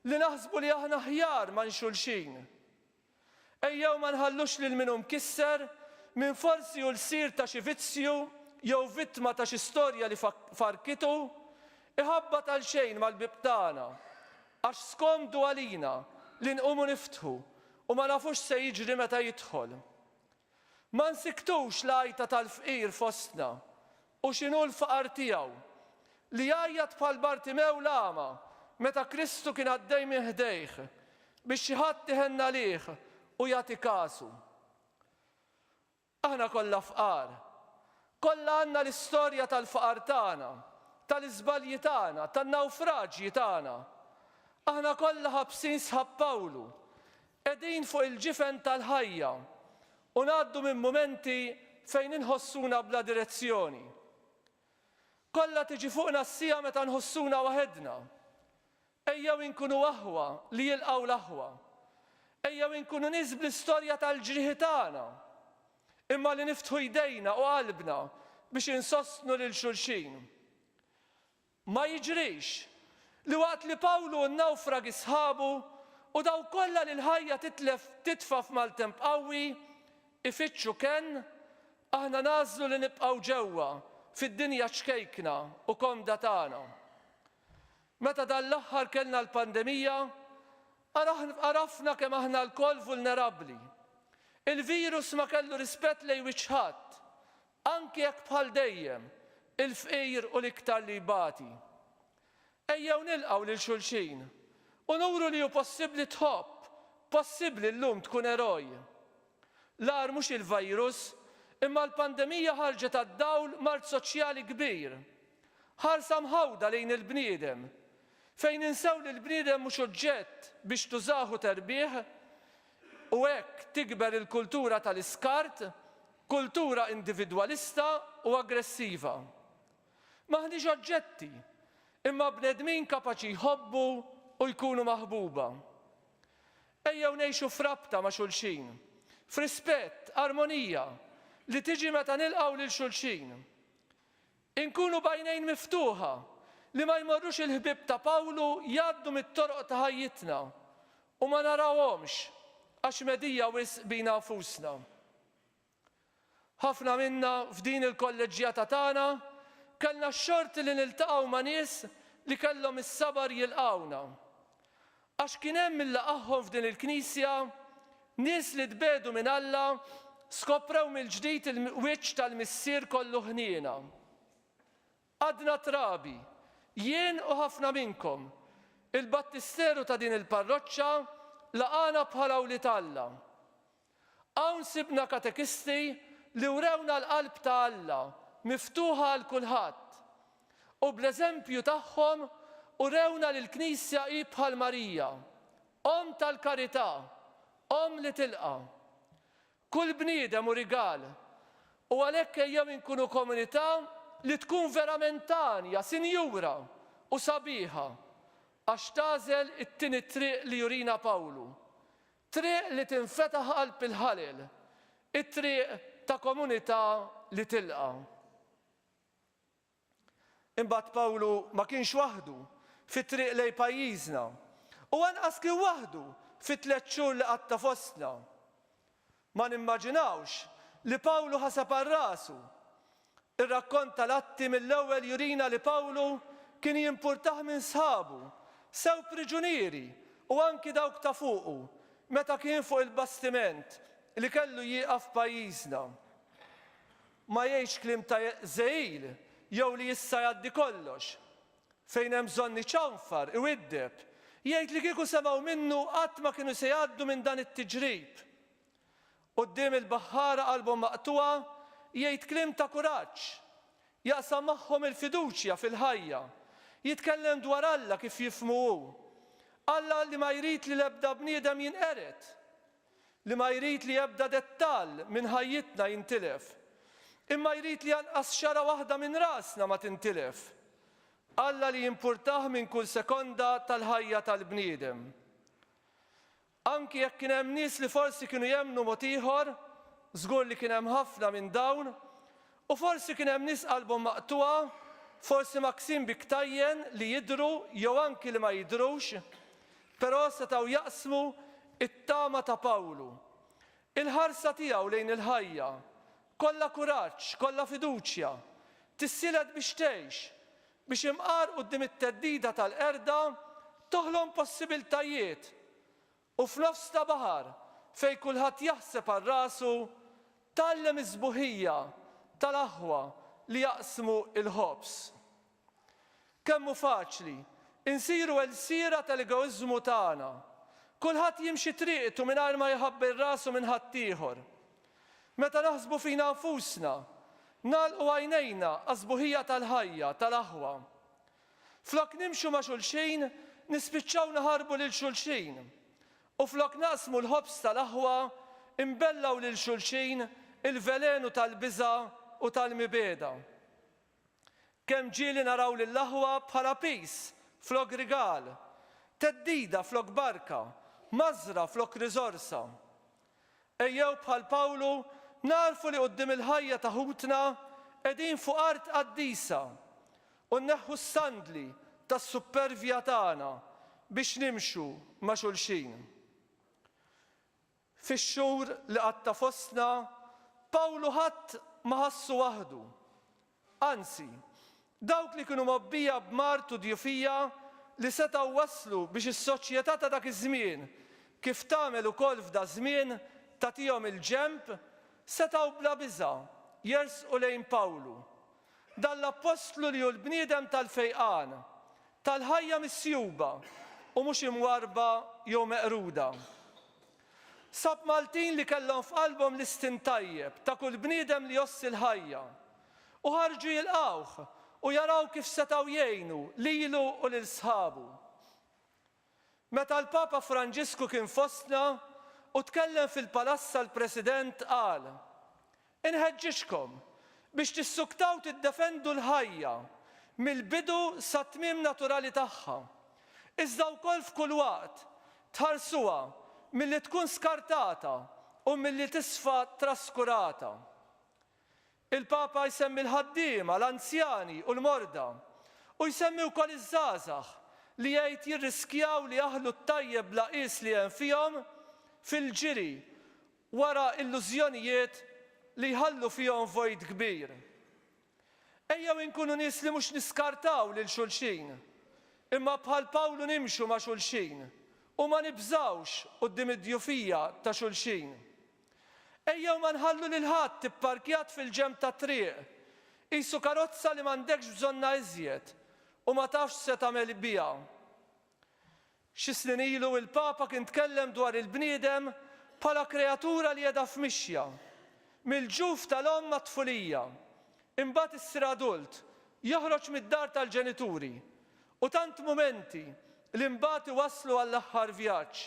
li naħsbu li aħna aħjar man xulxin. Ejjew ma nħallux lil min hu mkisser, min forsi hu lsir ta' xi vizzju jew vittma ta' xi storja li farkitu, iħabbat għalxejn mal-bieb tagħna Għax skomdu għalina li nqumu niftħu u ma nafux x'se jiġri meta jidħol. Ma nsikktux l-għajta tal-fqir fostna u x'inhu l-faqar tiegħu, li jgħajjat bħal Bartimew l-agħma meta Kristu kien għaddej minn ħdejh biex xi ħadd iħenn għalih u jagħti kasu. Aħna kollha fqar. Kollha għandna l-istorja tal-faqar tagħna, tal-iżbalji tagħna, tan-nawfraġji tagħna. Aħna kollha ħabsin sħab Pawlu, qegħdin fuq il-ġifen tal-ħajja u ngħaddu minn mumenti fejn inħossuna bla direzzjoni. Kollha tiġi fuqna s-siegħa meta nħossuna waħedna. Ejjew inkunu aħwa li jilqgħu l-aħwa. Ejjew inkunu nies bl-istorja tal-ġrieħi tagħna, imma li niftħu jdejna u qalbna biex insostnu lil xulxin. Ma jiġrix li waqt li Pawlu u n-nawfragi sħabu u dawk kollha li l-ħajja titlef titfa' f'maltemp qawwi ifittxu kenn, aħna nagħżlu li nibqgħu ġewwa fid-dinja ċkejkna u komda tagħna. Meta dan l-aħħar kellna l-pandemija, għarafna kemm aħna lkoll vulnerabbli. Il-virus ma kellu rispett lejn wiċċ ħadd, anki jekk bħal dejjem, il-fqir hu l-iktar li jbati. Ejjew nilqgħu lil xulxin u nuru li hu possibbli tħobb, possibbli llum tkun eroj. L-agħar mhux il-virus, imma l-pandemija ħarġet għad-dawl mard soċjali kbir. Ħarsa mħawda lejn il-bniedem, fejn ninsew li l-bniedem mhux oġġett biex tużah u terbih, U hekk tikber il-kultura tal-iskart, kultura individwalista u aggressiva. M'aħniex oġġetti, imma bnedmin kapaċi jħobbu u jkunu maħbuba. Ejjew ngħixu f'rabta ma' xulxin, f'rispett, armonija, li tiġi meta nilqgħu lil xulxin. Inkunu b'għajnejn miftuħa li ma jmorrux il-ħbieb ta' Pawlu jgħaddu mit-toroq ta' ħajjitna u ma narawhomx għax medhija wisq bina nfusna. Ħafna minna f'din il-kolleġġjata tagħna kellna x-xorti li niltaqgħu ma' nies li kellhom is-sabar jilqgħuna. Għax kien hemm min laqagħhom f'din il-knisja, nies li tbiegħdu minn Alla skoprew mill-ġdid il-wiċċ tal-Missier kollu ħniena. Għadna trabi, jien u ħafna minnkom, il-battisteru ta' din il-parroċċa laqagħna bħala wlied Alla. Hawn sibna katekisti li wrewna l-qalb ta' Alla miftuħa għal kulħadd u bl-eżempju tagħhom urewna li l-Knisja hi bħal Marija, Omm tal-karità, Omm li tilqa'. Kull bniedem hu rigal u għalhekk ejjew inkunu komunità li tkun verament għanja, sinjura u sabiħa għax tagħżel it-tieni triq li jurina Pawlu, Triq li tinfetaħ qalb il-ħalel, it-triq ta' komunità li tilqa'. Imbagħad Pawlu ma kienx waħdu fit-triq lejn pajjiżna u anqas kien waħdu fit-tlett xhur li qatta' fostna. Ma nimmaġinawx li Pawlu ħaseb għal rasu. Ir-rakkont tal-Atti mill-ewwel jurina li Pawlu kien jimpurtah minn sħabu, sew priġunieri u anki dawk ta' fuqu, meta kien fuq il-bastiment li kellu jieqaf f'pajjiżna. Ma jgħidx kliem ta' żegħil jew li issa jgħaddi kollox. Fejn hemm bżonn iċanfar, iwiddeb, jgħid li kieku semgħu minnu qatt ma kienu se jgħaddu minn dan it-tiġrib. Quddiem il-baħħara qalbhom maqtugħa, jgħid kliem ta' kuraġġ. Jaqsam magħhom il-fiduċja fil-ħajja. Jitkellem dwar Alla kif jifhmu hu. Alla li ma jrid li l-ebda bniedem jinqered. Li ma jrid li ebda dettall minn ħajjitna jintilef. Imma jrid li anqas xagħra waħda minn rasna ma tintilef. Alla li jimpurtah minn kull sekonda tal-ħajja tal-bniedem. Anki jekk kien hemm nies li forsi kienu jemmnu mod ieħor, żgur li kien hemm ħafna minn dawn, u forsi kien hemm nies qalbhom maqtugħa, forsi mgħakksin bi ktajjen li jidhru jew anki li ma jidhrux, però setgħu jaqsmu t-tama ta' Pawlu. Il-ħarsa tiegħu lejn il-ħajja, kollha kuraġġ, kollha fiduċja, tissielet biex tgħix, biex imqar quddiem it-theddida tal-qerda toħlom possibiltajiet u f'nofs ta' baħar fejn kulħadd jaħseb għal rasu tgħallem is-sbuħija tal-aħwa li jaqsmu l-ħobż. Kemm hu faċli insiru elsiera tal-egoiżmu tagħna. Kulħadd jimxi triqtu mingħajr ma jħabbel rasu minn ħaddieħor. Meta naħsbu fina nfusna, nagħlqu għajnejna għas-sbuħija tal-ħajja tal-aħwa. Flok nimxu ma' xulxin, nispiċċaw naħarbu lil xulxin. U flok naqsmu l-ħobż tal-aħwa, inbellgħu lil xulxin il-velenu tal-biża' u tal-mibegħda. Kemm ġieli naraw lill-aħwa bħala piż flok rigal, theddida flok barka, mażra flok riżorsa. Ejjew bħal Pawlu nagħrfu li quddiem il-ħajja ta' ħutna qegħdin fuq art qaddisa u nneħħu s-sandli tas-suppervja tagħna biex nimxu ma' xulxin. Fix-xhur li qatta' fostna, Pawlu ħadd ma ħassu waħdu. Anzi, dawk li kienu mgħobbija b'mard u djufija li setgħu waslu biex is-soċjetà ta' dak iż-żmien, kif tagħmel ukoll f'daż-żmien, tagħtihom il-ġenb, setgħu bla biża' jersqu lejn Pawlu. Dan l-appostlu li hu l-bniedem tal-fejqan, tal-ħajja misjuba u mhux imwarrba jew meqruda. Sab Maltin li kellhom f'qalbhom l-istint tajjeb ta' kull bniedem li jgħożż il-ħajja u ħarġu jilqgħuh u jaraw kif setgħu jgħinu lilu u lil sħabu. Meta l-Papa Franġisku kien fostna, u tkellem fil-Palazz tal-President qal, Inħeġġiġkom biex tissuktaw tiddefendu l-ħajja mill-bidu sat-tmiem naturali tagħha, iżda wkoll f'kull waqt tħarsuha milli tkun skartata u milli tisfa traskurata. Il-Papa jsemmi l-ħaddiema, l-anzjani u l-morda, u jsemmi wkoll iż-żgħażagħ li jgħid jirriskjaw li jaħlu t-tajjeb bla qies li hemm fihom fil-ġiri wara illużjonijiet li jħallu fihom vojt kbir. Ejjew inkunu nies li mhux niskartaw lil xulxin, imma bħal Pawlu nimxu ma' xulxin u ma nibżgħux quddiem id-djufija ta' xulxin. Ejjew ma nħallu lil ħadd ipparkjat fil-ġenb tat-triq, qisu karozza li m'għandekx bżonnha iżjed u ma tafx x'se tagħmel biha. Xi snin ilu il-Papa kien tkellem dwar il-bniedem bħala kreatura li qiegħda f'mixja, mill-ġuf tal-omm għat-tfulija, imbagħad issir adult, joħroġ mid-dar tal-ġenituri, u tant mumenti li mbagħad iwasslu għall-aħħar vjaġġ.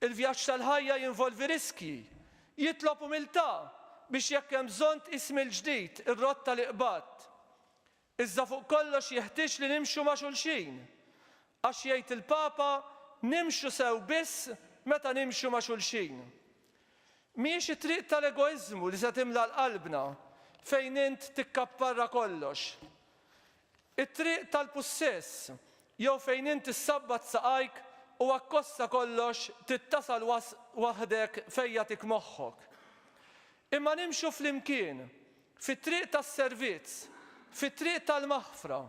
Il-vjaġġ tal-ħajja jinvolvi riskji, jitlob umiltà biex jekk hemm bżonn tqis mill-ġdid ir-rotta li qbadt. Iżda fuq kollox jeħtieġ li nimxu ma' xulxin. Għax jgħid il-Papa, nimxu sew biss meta nimxu ma' xulxin. Mhijiex it-triq tal-egoiżmu li se timla l-qalbna fejn int tikkapparra kollox. It-triq tal-pussess, jew fejn int issabbat saqajk u akkost ta' kollox trid tasal waħdek fejn jagħtik moħħok. Imma nimxu flimkien, fit-triq tas-servizz, fit-triq tal-maħfra.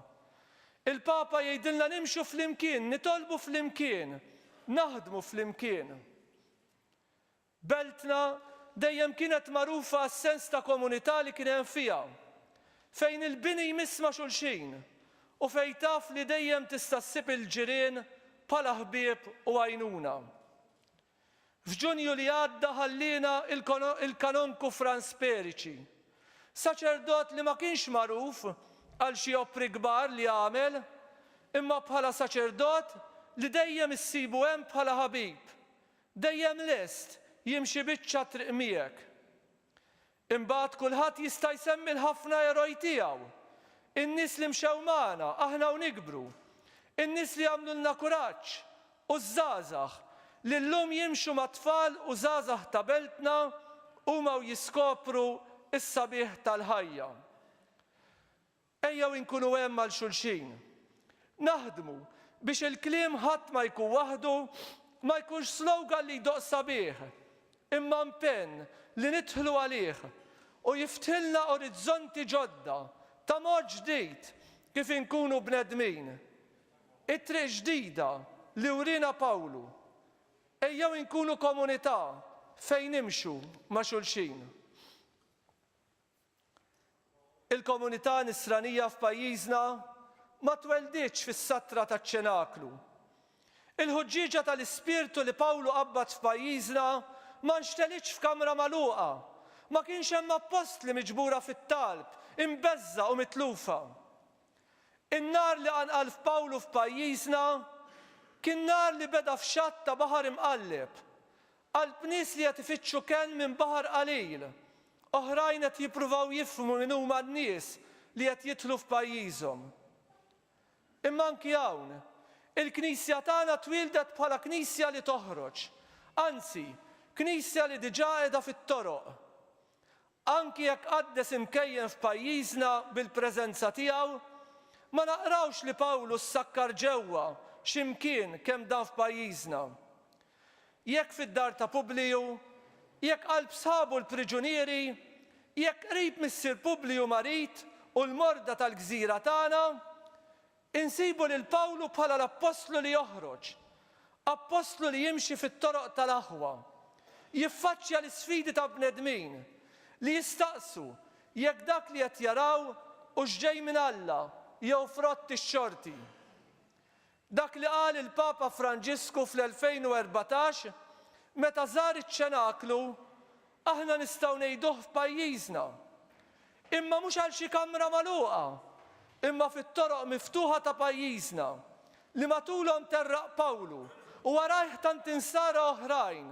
Il-Papa jgħidilna nimxu flimkien, nitolbu flimkien, naħdmu flimkien. Beltna dejjem kienet magħrufa għas-sens ta' komunità li kien hemm fiha, fejn il-bini jmiss ma' xulxin u fejn taf li dejjem tista' ssib il-ġirien bħala ħbieb u għajnuna. F'Ġunju li għadda ħalliena il-Kanonku Frans Perici, saċerdot li ma kienx magħruf għal xi opri kbar li għamel, imma bħala saċerdot li dejjem issibu hemm bħala ħabib, Dejjem lest jimxi biċċa triq miegħek. Imbagħad kulħadd jista' jsemmi l-ħafna eroj tiegħu, in-nies li mxew magħna aħna u nikbru, in-nies li għamlulna kuraġġ u ż-żgħażagħ li llum jimxu mat-tfal u żgħażagħ ta' beltna huma u jiskopru s-sabiħ tal-ħajja. Ejjew inkunu hemm għal xulxin. Naħdmu biex il-kliem ħadd ma jkun waħdu ma jkunx slogan li jdoqq sabiħ, imma impenn li nidħlu għalih u jiftħilna orizzonti ġodda ta' mod ġdid kif inkunu bnedmin. It-triq ġdida li wriena Pawlu. Ejjew inkunu komunità fejn nimxu ma' xulxin. Il-komunità Nisranija f'pajjiżna ma twelditx fis-satra taċ-ċenaklu. Il-ħuġġieġa tal-ispirtu li Pawlu qabbad f'pajjiżna ma nxtelitx f'kamra magħluqa. Ma kienx hemm appostli miġbura fit-talb, imbeżża' u mitlufa. In-nar li qanqal f'Pawlu f'pajjiżna kien nar li beda f'xatt ta' baħar imqalleb, qalb nies li qed ifittxu kenn minn baħar qalil, oħrajn qed jippruvaw jifhmu min huma n-nies li qed jidħlu f'pajjiżhom. Imma anki hawn, il-Knisja tagħna twieldet bħala Knisja li toħroġ, anzi, Knisja li diġà qiegħda fit-toroq. Anki jekk qaddes imkejjen f'pajjiżna bil-preżenza tiegħu, ma naqrawx li Pawlu ssakkar ġewwa xi mkien kemm dam f'pajjiżna. Jekk fid-dar ta' Publiju, jekk qalb sħabu l-priġunieri, jekk qrib missier Publiju marid u l-morda tal-gżira tagħna, Insibu lil Pawlu bħala l-appostlu li joħroġ, appostlu li jimxi fit-toroq tal-aħwa, jiffaċċja l-isfidi ta' bnedmin li jistaqsu jekk dak li qed jaraw hux ġej minn Alla jew frott ix-xorti. Dak li qal il-Papa Franġisku fl-2014 meta żar iċ-Ċenaklu Aħna nistgħu ngħiduh f'pajjiżna. Imma mhux għal xi kamra magħluqa, imma fit-toroq miftuħa ta' pajjiżna, li matulhom terraq Pawlu. u warajh tant insara oħrajn,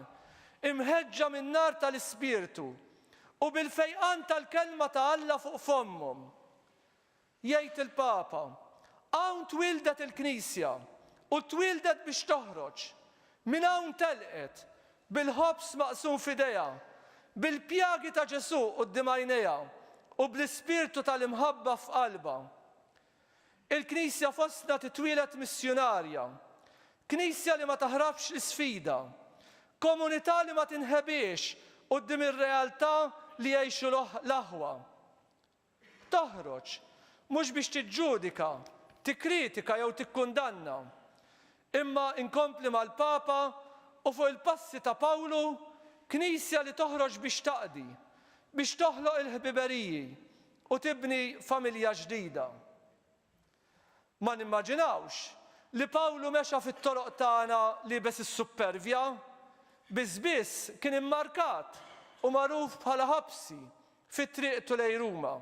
imħeġġa min-nar tal-Ispirtu u bil-fejqan tal-Kelma ta' Alla fuq fommhom. Jgħid il-Papa, Hawn twieldet il-Knisja u twieldet biex toħroġ. Minn hawn telqet, bil-ħobż maqsum f'idejha, bil-pjagi ta' Ġesù quddiem għajnejha u bl-ispirtu tal-imħabba f'qalbha. Il-Knisja fostna titwieled missjunarja, Knisja li ma taħrabx l-isfida, komunità li ma tinħebiex quddiem ir-realtà li jgħixu l-aħwa. Toħroġ, mhux biex tiġġudika, tikkritika jew tikkundanna, imma inkompli mal-Papa u fuq il-passi ta' Pawlu, Knisja li toħroġ biex taqdi, biex toħloq il-ħbiberiji u tibni familja ġdida. Ma nimmaġinawx li Pawlu mexa fit-toroq tagħna liebes is-suppervja, biss biss kien immarkat u magħruf bħala ħabsi fi triqtu lejn Ruma.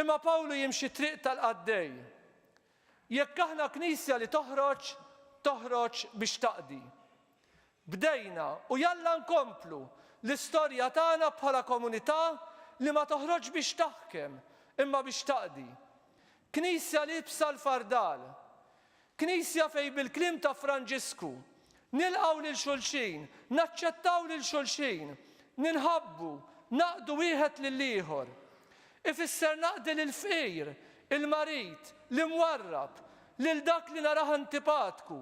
Imma Pawlu jimxi t-triq tal-qaddej. Jekk aħna Knisja li toħroġ, toħroġ biex taqdi. Bdejna, u jalla nkomplu, l-istorja tagħna bħala komunità li ma toħroġx biex taħkem, imma biex taqdi. Knisja liebsa l-fardal. Knisja fejn bil-kliem ta' Franġisku, nilqgħu lil xulxin, naċċettaw lil xulxin, ninħabbu, naqdu wieħed lill-ieħor. Ifisser naqdi lill-fqir, il-marid, l-imwarrab, lil dak li narah antipatku,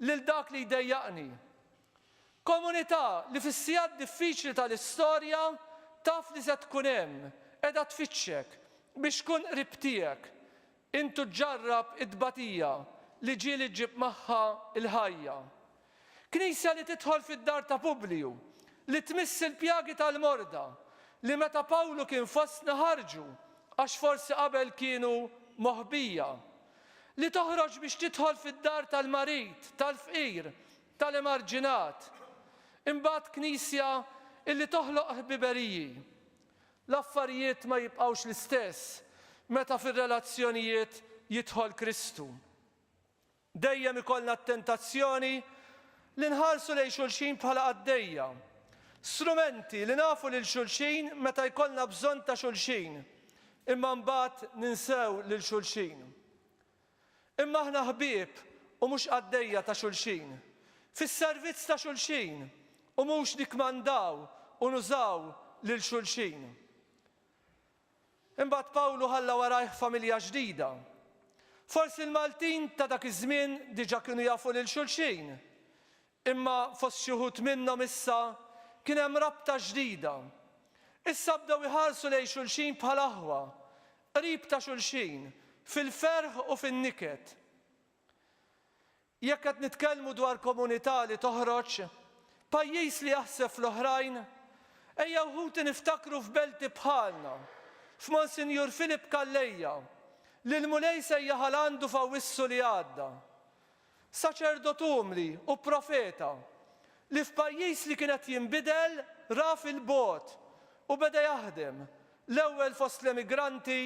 lil dak li jdejjaqni. Komunità li fis-sigħat diffiċli tal-istorja taf li se tkun hemm, qiegħda tfittxek biex tkun qrib tiegħek, int u ġġarrab it-tbatija li ġieli ġġib magħha l-ħajja. Knisja li tidħol fid-dar ta' Publiju, li tmiss il-pjagi tal-morda, li meta Pawlu kien fostna ħarġu għax forsi qabel kienu moħbija. Li toħroġ biex tidħol fid-dar tal-marid, tal-fqir, tal-emarġinat. Imbagħad Knisja illi toħloq ħbiberiji. L-affarijiet ma jibqgħux l-istess meta fir-relazzjonijiet jidħol Kristu. Dejjem ikollna t-tentazzjoni li nħarsu lejn xulxin bħala qaddejja, strumenti li nafu lil xulxin meta jkollna bżonn ta' xulxin, imma mbagħad ninsew lil xulxin. Imma aħna ħbieb u mhux qaddejja ta' xulxin, fis-servizz ta' xulxin u mhux nikkmandaw u nużaw lil xulxin. Imbagħad Pawlu ħalla warajh familja ġdida. Forsi l-Maltin ta' dak iż-żmien diġà kienu jafu lil xulxin, imma fost xi wħud minnhom issa kien hemm rabta ġdida. Issa bdew iħarsu lejn xulxin bħala aħwa, qrib ta' xulxin, fil-ferħ u fin-niket. Jekk qed nitkellmu dwar komunità li toħroġ, pajjiż li jaħseb fl-oħrajn, ejjew ħuti niftakru f'belti bħalna, f'Monsinjur Philip Calleja, li l-Mulej sejjaħ għal għandu f'Awwissu li għadda. Saċerdot umli u profeta, li f'pajjiż li kien qed jinbidel ra fil-bogħod u beda jaħdem, l-ewwel fost l-emigranti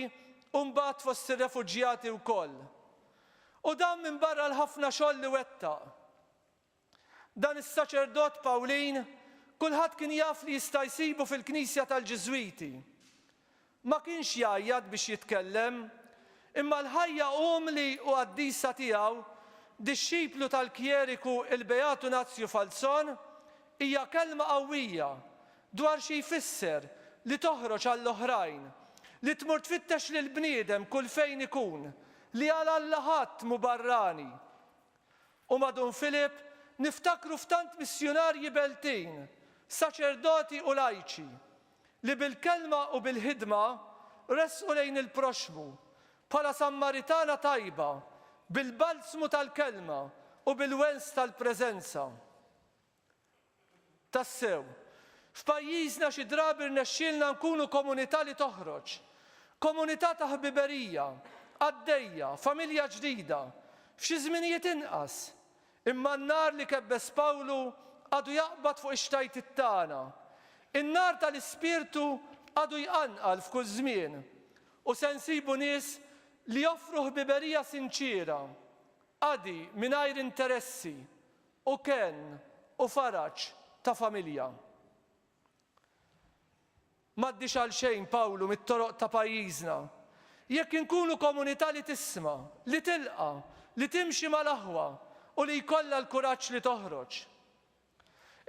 u mbagħad fost ir-refuġjati wkoll. U dan minbarra l-ħafna xogħol li wettaq. Dan is-saċerdot Pawlin kulħadd kien jaf li jista' jsibu fil-knisja tal-Ġiżwiti. Ma kienx jgħajjat biex jitkellem, imma l-ħajja umli u qaddisa tiegħu, dixxiplu tal-kjeriku il-Beatu Nazju Falzon, hija kelma qawwija dwar xi jfisser li toħroġ għall-oħrajn, li tmur tfittex lill-bniedem kull fejn ikun, li għal Alla ħadd mhu barrani. U ma' Dun Filip niftakru f'tant missjunarji Beltin, saċerdoti u lajċi, li bil-kelma u bil-ħidma resqu lejn il-proxxmu, bħala Sammaritana tajba, bil-balzmu tal-kelma u bil-wens tal-preżenza. Tassew, f'pajjiżna xi drabi rnexxielna nkunu komunità li toħroġ, komunità ta' ħbiberija, qaddejja, familja ġdida, f'xi żminijiet inqas. Imma n-nar li kebbes Pawlu għadu jaqbad fuq ix-xtajtiet tagħna. In-nar tal-Ispirtu għadu jqanqal f'kull żmien u se nsibu nies li joffru ħbiberija sinċiera, qadi mingħajr interessi. u kenn u faraġ ta' familja. M'għaddiex għalxejn Pawlu mit-toroq ta' pajjiżna. Jekk inkunu komunità li tisma', li tilqa', li timxi mal-aħwa u li jkollha l-kuraġġ li toħroġ.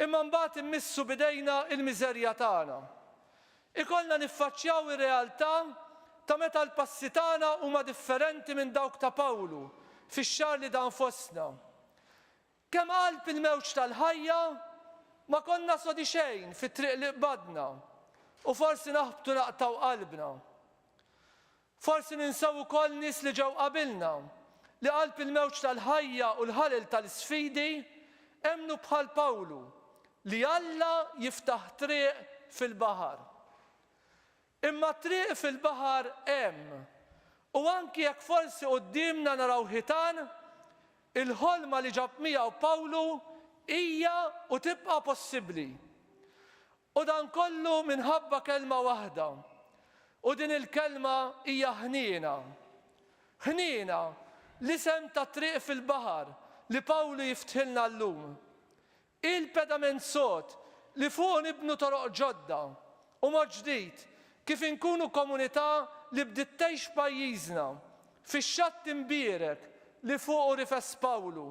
Imma mbagħad immissu b'idejna l-miżerja tagħna. Ikollna niffaċċjaw ir-realtà ta' meta l-passi tagħna huma differenti minn dawk ta' Pawlu fix-xahar li dam fostna. Kemm qalb il-mewġ tal-ħajja ma konna sodi xejn fit-triq li qbadna u forsi naħbtu naqtgħu qalbna. Forsi ninsew ukoll nies li ġew qabilna, li qalb il-mewġ tal-ħajja u l-ħalel tal-isfidi emmnu bħal Pawlu li Alla jiftaħ triq fil-baħar. Imma t-triq fil-baħar hemm, u anki jekk forsi quddiemna naraw ħitan, il-ħolma li ġab miegħu Pawlu hija u tibqa' possibbli. U dan kollu minħabba kelma waħda, u din il-kelma hija ħniena. Ħniena, l-isem tat-triq fil-baħar li Pawlu jiftħilna llum. Hi l-pedament sod li fuqu nibnu toroq ġodda u mod ġdid kif inkunu komunità li bdiet tgħix f'pajjiżna, fix-xatt imbierek li fuqu rifes Pawlu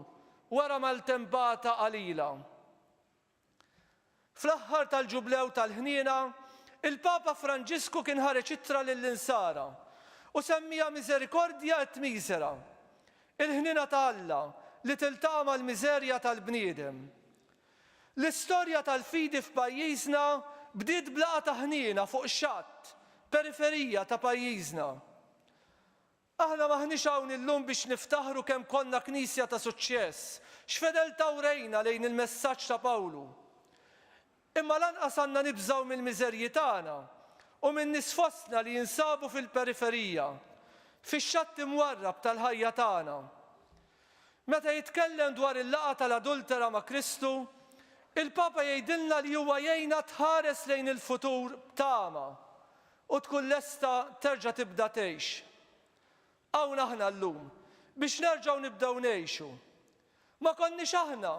wara maltempata qalila. Fl-aħħar tal-Ġublew tal-Ħniena, il-Papa Franġisku kien ħareġ ittra lill-Insara u semmiha Misericordia et Misera, il-ħniena ta' Alla li tiltaqa' mal-miżerja tal-bniedem. L-istorja tal-fidi f'pajjiżna bdiet b'laqgħa ta' ħniena fuq xatt, periferija ta' pajjiżna. Aħna m'aħniex hawn illum biex niftaħru kemm konna Knisja ta' suċċess, x'fedeltà wrejna lejn il-messaġġ ta' Pawlu. Imma lanqas għandna nibżgħu mill-miżerji tagħna u min-nies fostna li jinsabu fil-periferija, fix-xatt imwarrab tal-ħajja tagħna. Meta jitkellem dwar il-laqgħa tal-adultera ma' Kristu, il-Papa jgħidilna li huwa jgħinha tħares lejn il-futur b'tama u tkun lesta terġa' tibda tgħix. Hawn aħna llum biex nerġgħu nibdew ngħixu. Ma konniex aħna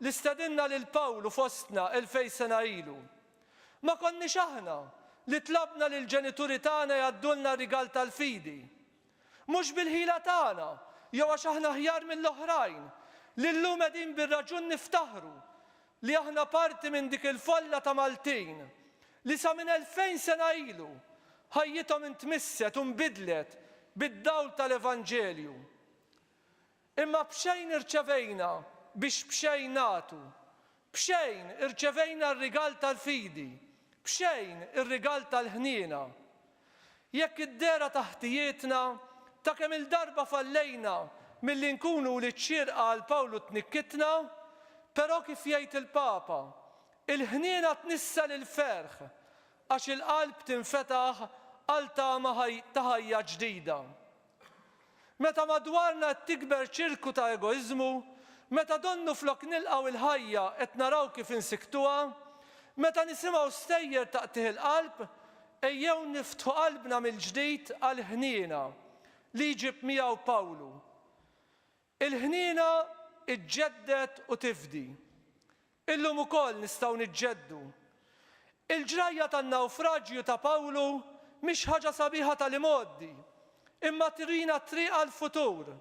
li stedinna lil Pawlu fostna 2000 sena ilu. Ma konniex aħna li tlabna lill-ġenituri tagħna jgħaddulna r-rigal tal-fidi. Mhux bil-ħila tagħna jew għax aħna aħjar mill-oħrajn li llum qegħdin bir-raġun niftaħru li aħna parti minn dik il-folla ta' Maltin li sa minn 2000 sena ilu ħajjithom intmisset u nbidlet bid-dawl tal-Evanġelju. Imma b'xejn irċevejna biex b'xejn nagħtu. B'xejn irċevejna r-rigal tal-fidi, b'xejn ir-rigal tal-ħniena. Jekk id-dehra ta' ħtijietna, ta' kemm-il darba fallejna milli nkunu wlied xierqa għal Pawlu tnikkitna, però kif jgħid il-Papa, il-ħniena tnissel il-ferħ għax il-qalb tinfetaħ għal tama ta' ħajja ġdida. Meta madwarna qed tikber ċirku ta' egoiżmu, meta donnu flok nilqgħu il-ħajja qed naraw kif insikktuha, meta nisimgħu stejjer ta' qtigħ il-qalb, ejjew niftħu qalbna mill-ġdid għall-ħniena li jġib miegħu Pawlu. Il-ħniena ġġedded u tifdi. Illum ukoll nistgħu niġġeddu. Il-ġrajja tan-nawfraġju ta' Pawlu mhix ħaġa sabiħa tal-imgħoddi, imma turina t-triq għall-futur.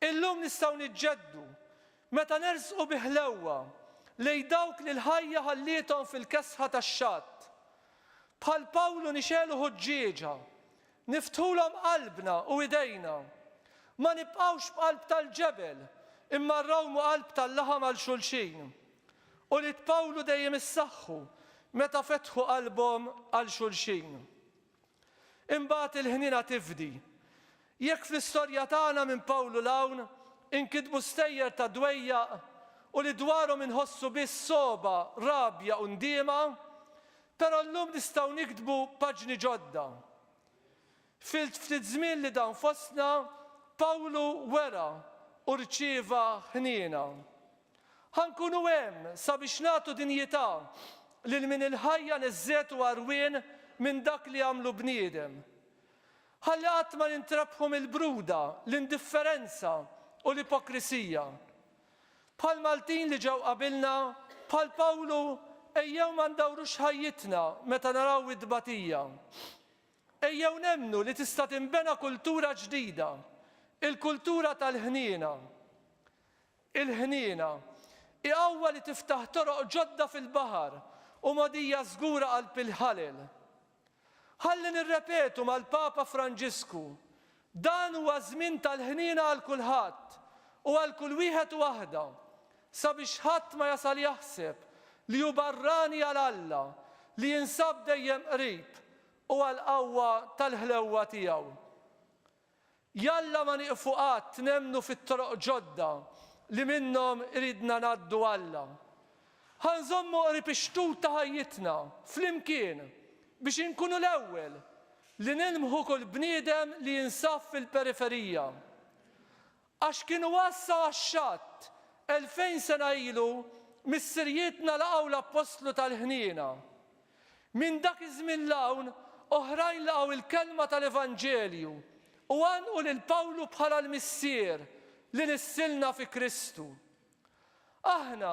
Illum nistgħu niġġeddu meta nersqu bi ħlewwa lejn dawk li l-ħajja ħalliethom fil-kesħa tax-xatt. Bħal Pawlu nixegħlu ħuġġieġa Niftħulhom qalbna u idejna. Ma nibqgħux b'qalb tal-ġebel, imma rrawmu qalb tal-laħam għal xulxin. Ulied Pawlu dejjem issaħħu meta fetħu qalbhom għal xulxin. Imbagħad il-ħniena tifdi. Jekk fl-istorja tagħna minn Pawlu 'l hawn inkitbu stejjer ta' dwejjaq u li dwarhom inħossu biss sogħba, rabja u ndiema, Però llum nistgħu niktbu paġni ġodda. Fil-ftit żmien li dam fostna, Pawlu wera u rċieva ħniena. Ħa nkunu hemm sabiex nagħtu dinjità lil min il-ħajja neżżgħetu għarwien minn dak li għamlu bniedem. Ħalli qatt ma nintrebħu mill-bruda, l-indifferenza u l-ipokrisija. Bħall-Maltin li ġew qabilna, bħal Pawlu, ejjew ma ndawrux ħajjitna meta naraw it-tbatija. Ejjew nemmnu li tista' tinbena kultura ġdida, il-kultura tal-ħniena. Il-ħniena hi qawwa li tiftaħ toroq ġodda fil-baħar u mogħdija żgura qalb il-ħalel. Ħalli nirrepetu mal-Papa Franġisku, dan huwa żmien tal-ħniena għal kulħadd u għal kull wieħed u waħda, sabiex ħadd ma jasal jaħseb li hu barrani għal Alla li jinsab dejjem qrib u għall-qawwa tal-ħlewwa tiegħu. Jalla ma nieqfu qatt nemmnu fit-toroq ġodda li minnhom iridna ngħaddu Alla. Ħa nżommu qrib ix-xtut ta' ħajjitna, flimkien, biex inkunu l-ewwel li nilmħu kull bniedem li jinsab fil-periferija. Għax kienu għassa għax-xatt, 2000 sena ilu, missirijietna laqgħu l-Appostlu tal-ħniena. Minn dak iż-żmien 'l hawn, oħrajn laqgħu l-kelma tal-evanġelju u għannqu lil Pawlu bħala l-missier li nissilna fi Kristu. Aħna,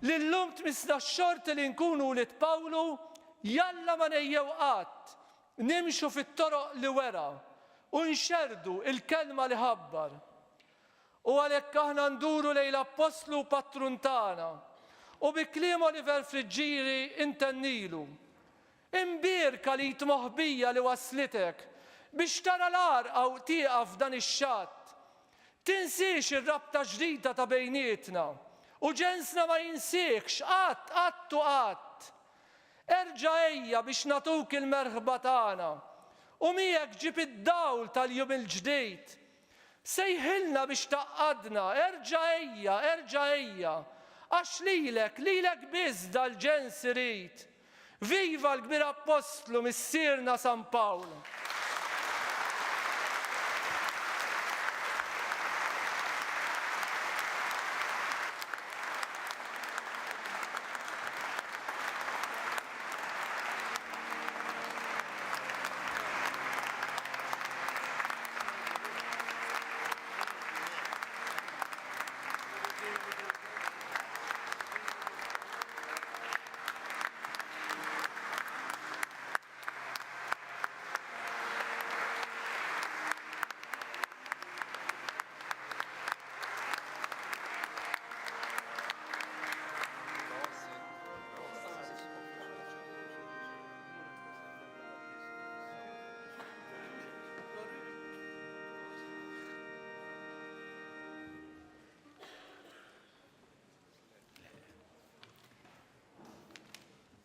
li llum tmissna x-xorti li nkunu wlied Pawlu, jalla ma ngħejjew qatt nimxu fit-toroq li wera u nxerrdu l-kelma li ħabbar. U għalhekk aħna nduru lejn l-Appostlu u Patrun tagħna, u bi kliem Oliver Friggieri intennilu, Imbierka l-id moħbija li wasslitek biex tara l-għarqa u tieqaf f'dan ix-xatt. Tinsiex ir-rabta ġdida ta' bejnietna, u ġensna ma jinsiekx qatt, qatt u qatt. Erġa' ejja biex nagħtuk il-merħba tagħna, u miegħek ġib id-dawl tal-jum il-ġdid. Sejħilna biex tgħaqqadna, erġa' ejja, erġa' ejja, għax lilek, lilek biss dal-ġens irid. Viva l-kbir Appostlu Missierna San Pawl!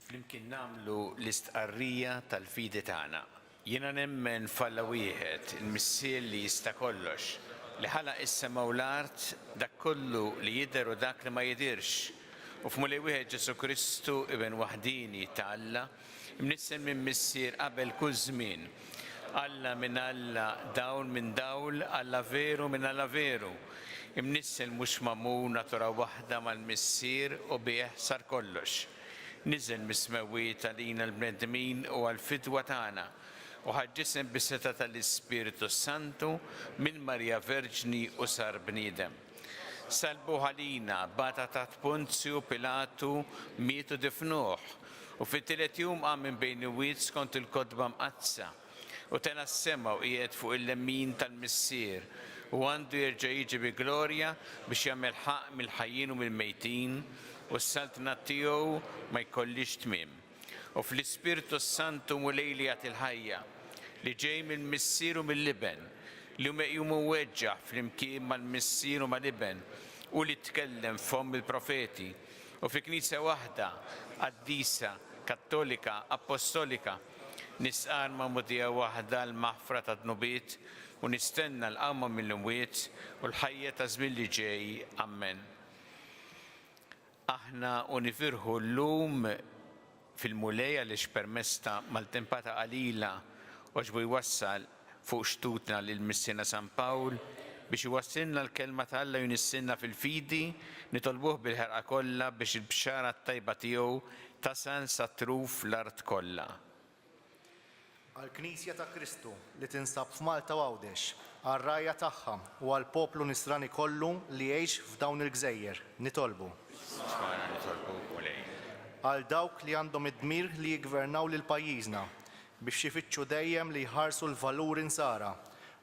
Flimkien nagħmlu l-istqarrija tal-fidi tagħna. Jiena nemmen f'Alla wieħed, il-Missier li jista' kollox, li ħalaq is-sema u l-art, dak kollu li jidher u dak li ma jidhirx, u f'Mulej wieħed Ġesù Kristu, Iben waħdieni ta' Alla, imnissel minn Missier qabel kull żmien, Alla minn Alla, dawl minn dawl, Alla veru minn Alla veru, imnissel mhux magħmul natura waħda mal-Missier u bih sar kollox. Niżel mis-smewwiet għalina l-bnedmin u għall-fidwa tagħna, u ħa ġisem bis-setgħa tal-Ispirtu s-Santu minn Marija Verġni u sar bniedem. Sallbuh għalina, bata taħt Ponzju Pilatu, miet u difnuh, u fit-tielet jum qam minn bejn l-imwiet skont il-Kotba Mqaddsa. U tela' s-sema u qiegħed fuq il-lemin tal-Missier, u għandu jerġa' jiġi bi glorja biex jagħmel ħaqq mill-ħajjin u mill-mejtin, u s-saltna tiegħu ma jkollhiex tmiem. U fl-Ispirtu s-Santu Mulej li jagħti l-ħajja, li ġej mill-Missier u mill-Iben, li hu meqjum u mweġġaħ flimkien mal-Missier u mal-Iben, hu li tkellem f'fomm il-profeti, u fi Knisja waħda, qaddisa, kattolika, appostolika, Nistqarr magħmudija waħda għall-maħfra tad-dnubiet u nistenna l-qawma mill-imwiet u l-ħajja taż-żmien li ġej. Ammen. Aħna u nifirħu llum fil-Mulej għaliex permezz ta' maltempata qalila għoġbu jwassal fuq xtutna lil Missierna San Pawl biex iwasslilna l-Kelma ta' Alla u jnissilna fil-fidi, nitolbuh bil-ħerqa kollha biex il-Bxara t-Tajba tiegħu tasal sa truf l-art kollha. Għall-Knisja ta' Kristu li tinsab f'Malta u Għawdex, għar-rgħajja tagħha u għall-poplu Nisrani kollu li jgħix f'dawn il-gżejjer, nitolbu. Ismagħna nitolbuk, Mulej. Għal dawk li għandhom id-dmir li jiggvernaw lil pajjiżna, biex ifittxu dejjem li jħarsu l-valuri Nsara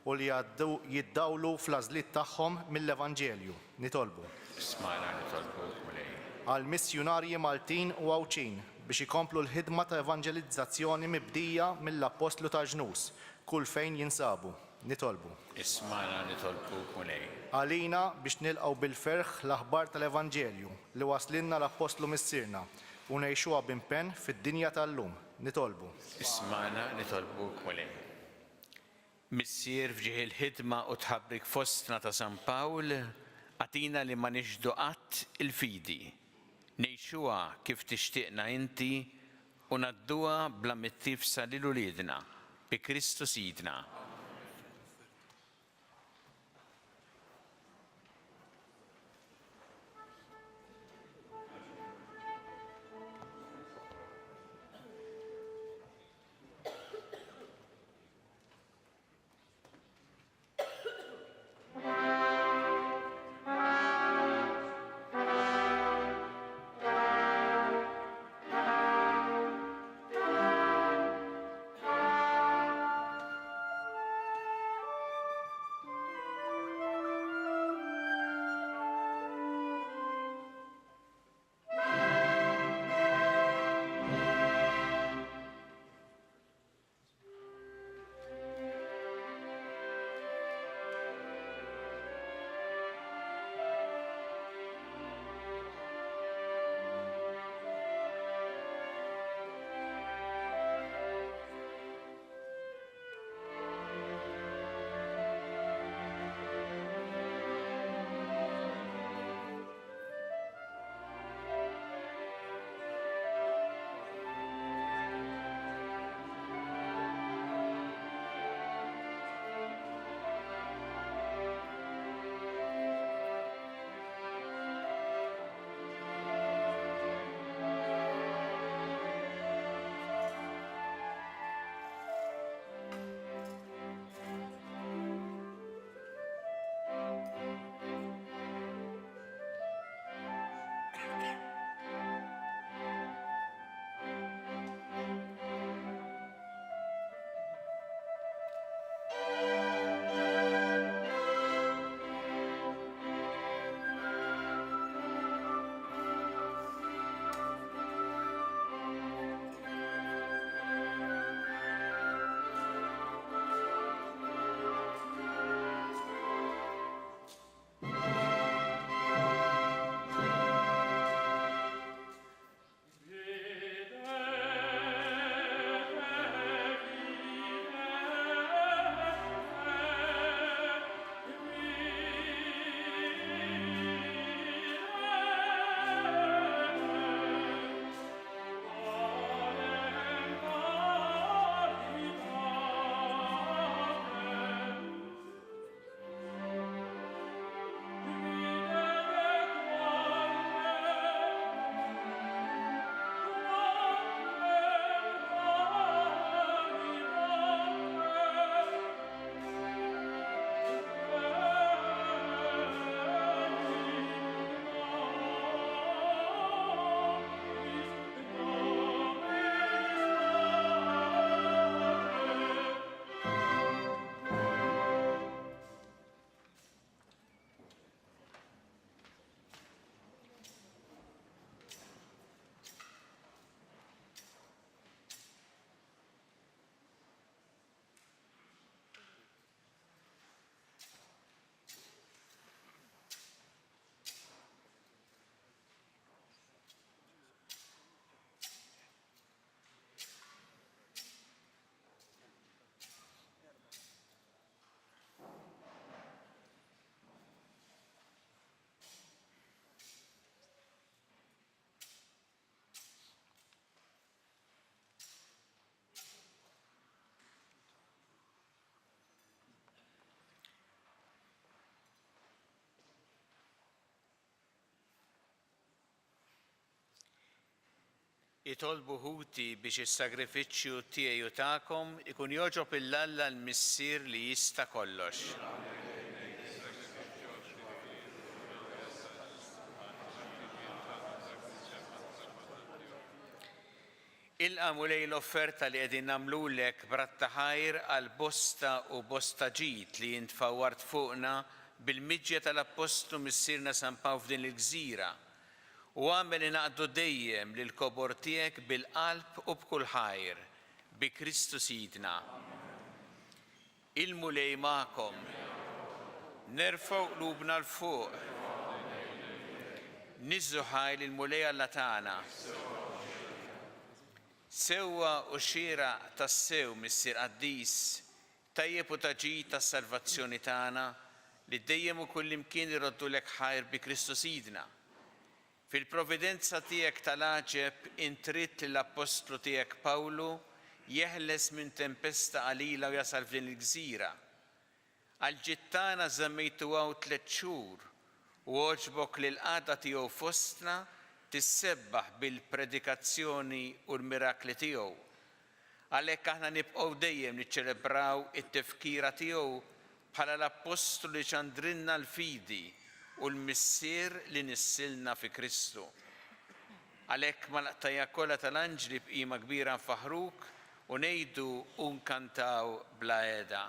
u li jiddawlu fl-għażliet tagħhom mill-Evanġelju, nitolbu. Ismagħna nitolbuk, Mulej. Għall-missjunarji Maltin u Għawdxin biex ikomplu l-ħidma ta' evanġelizzazzjoni mibdija mill-Appostlu tal-ġnus, kull fejn jinsabu, nitolbu. Ismagħna nitolbuk, Mulej. Għalina biex nilqgħu bil-ferħ l-aħbar tal-Evanġelju li waslilna l-Appostlu Missierna u ngħixuha b'impenn fid-dinja tal-lum, nitolbu. Ismagħna nitolbuk, Mulej. Missier, f'ġieħ il-ħidma u t-tħabbrik fostna ta' San Pawl, agħtina li ma nixhdu qatt il-fidi, ngħixuha kif tixtieqna inti u ngħadduha bla mittiefsa lil uliedna, bi Kristu Sidna. Itolbu ħuti biex is-sagrifiċċju tiegħi u tagħkom ikun jogħġob 'il Alla l-Missier li jista' kollox. Ilqa' Mulej l-offerta li qegħdin nagħmlulek b'radd ta' ħajr għal bosta u bosta ġid li int fawwart fuqna bil-miġja tal-Appostlu Missierna San Pawl f'din il-gżira U agħmel li naqdu dejjem lill-kobor tiegħek bil-qalb u b'kull ħajr, bi Kristu Sidna. Il-Mulej magħkom. Nerfgħu qlubna 'l fuq. Niżżu ħaj lill-Mulej Alla tagħna. Sewwa u xieraq tassew, Missier Qaddis, Tajjeb u ta' ġid għas-salvazzjoni tagħna li dejjem u kullimkien irroddulek ħajr bi Kristu Sidna. Fil-providenza tiegħek tal-għaġeb int ridt lill-appostlu tiegħek Pawlu jeħles minn tempesta qalila u jasal f'din il-gżira. Għall-ġid tagħna żammejtu hawn tlett xhur u għoġbok li l-qagħda tiegħu fostna tissebbaħ bil-predikazzjoni u l-mirakli tiegħu. Għalhekk aħna nibqgħu dejjem niċċelebraw it-tifkira tiegħu bħala l-appostlu li xandrilna l-fidi u l-missier li nissilna fi Kristu. Għalhekk mal-qtajja kollha tal-anġli b'qima kbira nfaħħruk u ngħidu u nkantaw bla heda.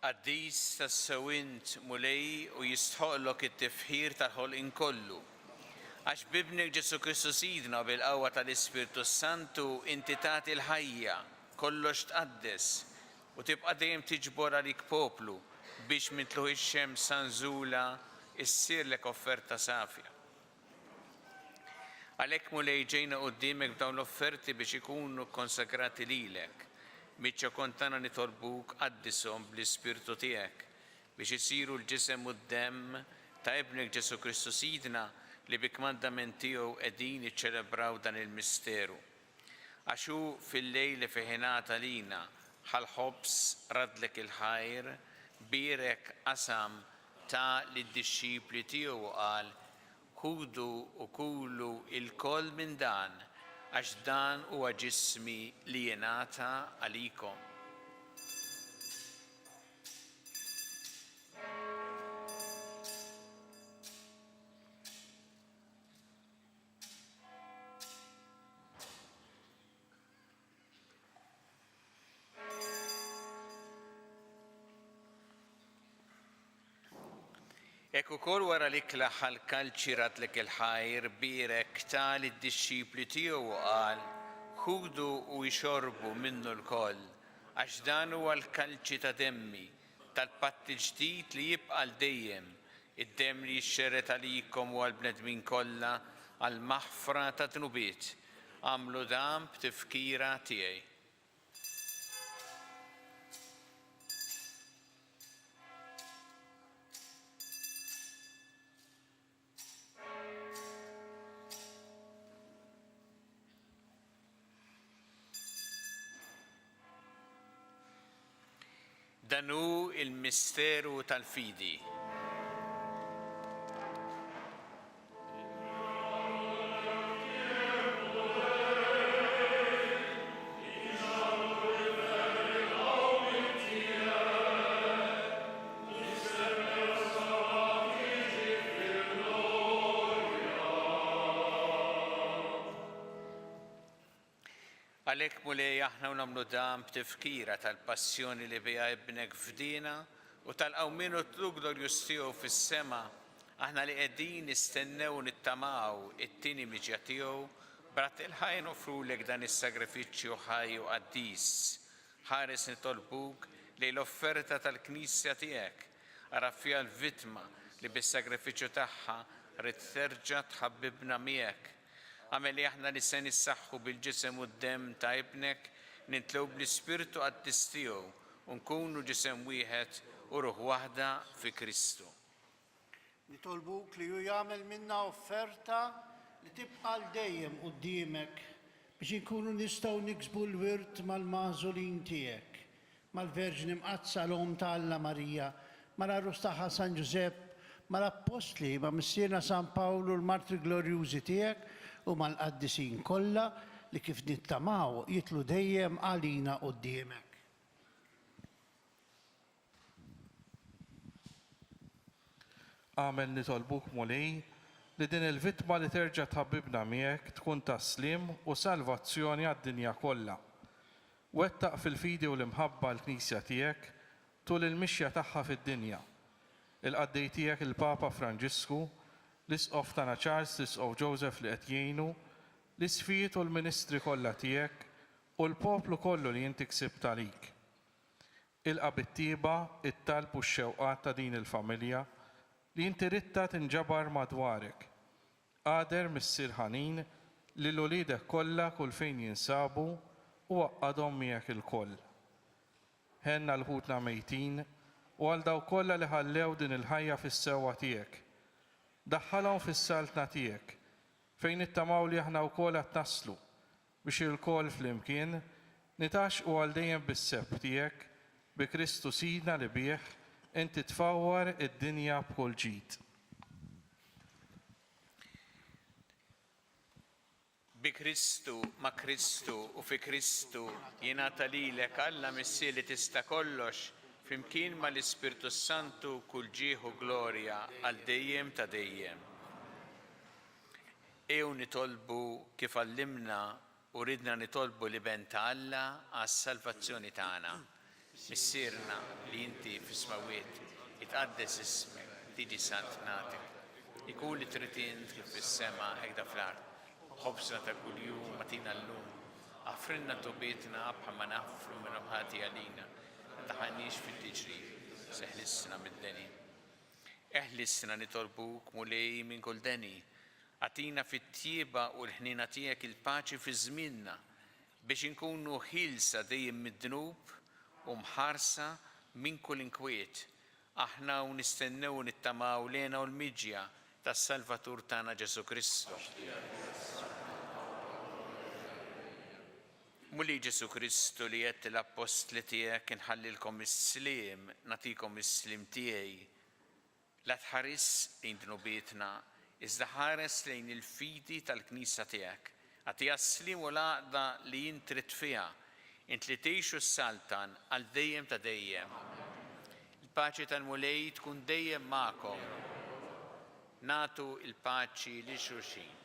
Qaddis tassew int, Mulej, u jistħoqqlok it-tifħir tal-ħolqien kollu. Għax b'Ibnek Ġesù Kristu Sidna u bil-qawwa tal-Ispirtu s-Santu inti tagħti l-ħajja, kollox tqaddes, u tibqa' dejjem tiġbor għalik poplu biex minn tlugħ ix-xemx sa nżulha ssirlek offerta safja. Għalhekk, Mulej, ġejna quddiemek b'dawn l-offerti biex ikunu kkonsagrati lilek. Miċ-ċokon tagħna nitolbuk qaddishom bl-Ispirtu tiegħek, biex isiru l-ġisem u d-demm ta' Ibnek Ġesù Kristu Sidna li bi kmandament tiegħu qegħdin niċċelebraw dan il-misteru. Għax hu fil-lejl li fih ingħata lina, ħa l-ħobż, raddlek il-ħajr, bierek, qasam, ta lid-dixxipli tiegħu u qal, Ħudu u kulu lkoll minn dan, għax dan huwa ġismi li jingħata għalikom. Hekk ukoll wara l-ikla ħa l-kalċi raddlek il-ħajr, bierek, ta lid-dixxipli tiegħu u qal, Ħudu u ixorbu minnu lkoll, għax dan huwa l-kalċi ta' demmi, tal-patt il-ġdid li jibqa' għal dejjem, id-demm li jixxerred għalikom u għall-bnedmin kollha għall-maħfra tad-dnubiet. Agħmlu dan b'tifkira tiegħi. Dan hu l-misteru tal-fidi. Għalhekk, Mulej, aħna u nagħmlu dan b'tifkira tal-passjoni li biha Ibnek fdiena u tal-qawmien u t-tlugħ glorjuż tiegħu fis-sema, aħna li qegħdin nistennew u nittamaw it-tieni miġja tiegħu, b'radd il-ħaj noffrulek dan is-sagrifiċċju ħaj u qaddis. Ħares nitolbuk lejn l-offerta tal-Knisja tiegħek. Ara fiha l-vittma li bis-sagrifiċċju tagħha ridt terġa' tħabbibna miegħek. Agħmel li aħna li se nissaħħu bil-ġisem u d-demm ta' Ibnek nintlew bl-Ispirtu qaddis tiegħu u nkunu ġisem wieħed u ruħ waħda fi Kristu. Nitolbuk li hu jagħmel minna offerta li tibqa' għal dejjem quddiemek biex inkunu nistgħu niksbu l-wirt mal-magħżulin tiegħek, mal-Verġni Mqaddsa l-Omm ta' Alla Marija, mal-Għarus tagħha San Ġużepp, mal-Appostli, ma' Missierna San Pawl u l-Martri glorjużi tiegħek u mal-qaddisin kollha li kif nittamaw jidħlu dejjem għalina quddiemek. Agħmel nitolbuk, Mulej, li din il-vittma li terġa' tħabbibna miegħek tkun ta' sliem u salvazzjoni għad-dinja kollha. Wettaq fil-fidi u l-imħabba l-Knisja tiegħek tul il-mixja tagħha fid-dinja. Il-qaddej tiegħek il-Papa Franġisku, l-Isqof tagħna Charles, l-Isqof Joseph li qed jgħinu, l-Isqfijiet u l-ministri kollha tiegħek u l-poplu kollu li inti ksibt għalik. Ilqa' bit-tjieba t-talb u x-xewqat ta' din il-familja li inti ridtha tinġabar madwarek. Agħder, Missier ħanin, lil uliedek kollha kull fejn jinsabu u għaqqadhom miegħek ilkoll. Ħenn għal ħutna mejtin u għal dawk kollha li ħallew din il-ħajja fis-sewwa tiegħek. Daħħalhom fis-saltna tiegħek, fejn nittamaw li aħna wkoll għad naslu biex ilkoll flimkien nitgħaxxqu għal dejjem bis-sebħ tiegħek, bi Kristu Sidna li bih inti tfawwar id-dinja b'kull ġid. Bi Kristu, ma' Kristu u fi Kristu jingħata lilek, Alla Missier li tista' kollox, flimkien mal-Ispirtu s-Santu kull ġieħ u glorja għal dejjem ta' dejjem. Ejjew nitolbu kif għallimna u ridna nitolbu l-Iben ta' Alla għas-salvazzjoni tagħna. Missierna li inti fis-smewwiet, jitqaddes ismek, tiġi saltnatek. Ikun li trid int kif fis-sema hekda fl-art. Ħobżna ta' kuljum agħtina llum. Aħfrilna dnubietna bħalma naħfru min hu ħati għalina. Ma tdaħħalniex fit-tiġrib, seħlisna mid-deni. Eħlisna nitolbuk, Mulej, minn kull deni. Agħtina fit-tjieba u l-ħniena tiegħek il-paċi fi żmienna, biex inkunu ħielsa dejjem mid-dnub u mħarsa minn kull inkwiet, aħna u nistennew u nittamaw l-hena u l-miġja tas-Salvatur tagħna Ġesù Kristu. Mulej Ġesù Kristu li għedt lill-appostli tiegħek inħallilkom is-sliem, nagħtikom is-sliem tiegħi, La tħarisx lejn dnubietna, iżda ħares lejn il-fidi tal-Knisja tiegħek. Agħtiha s-sliem u l-għaqda li int trid fiha, int li tgħix u ssaltan għal dejjem ta' dejjem. Il-paċi tal-Mulej tkun dejjem magħkom. Nagħtu l-paċi lil xulxin.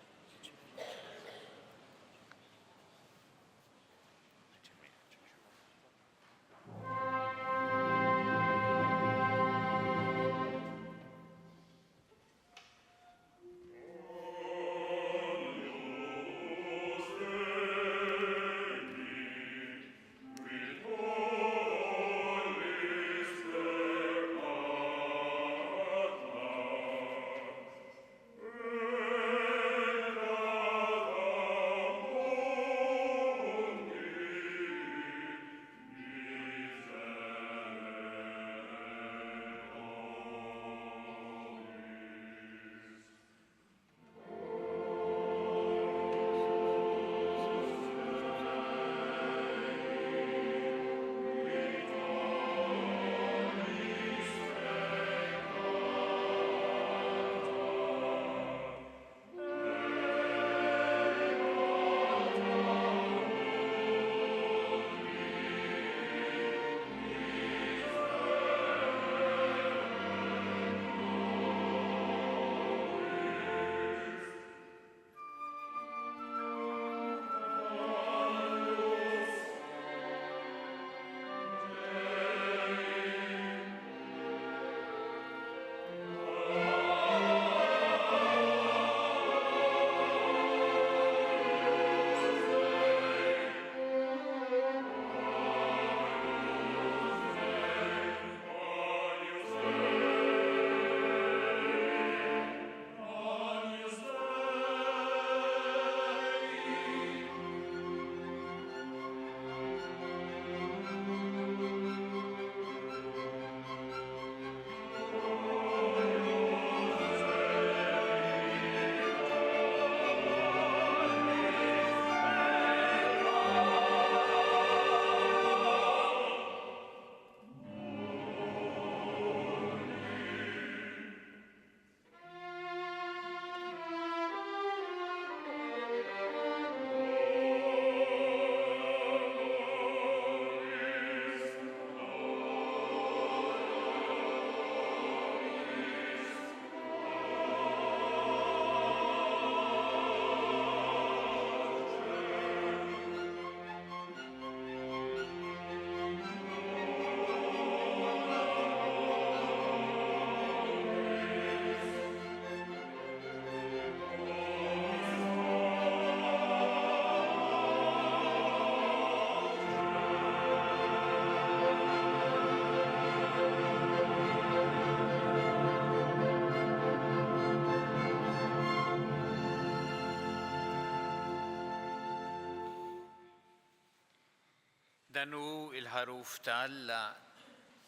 Dan hu l-Ħaruf ta' Alla,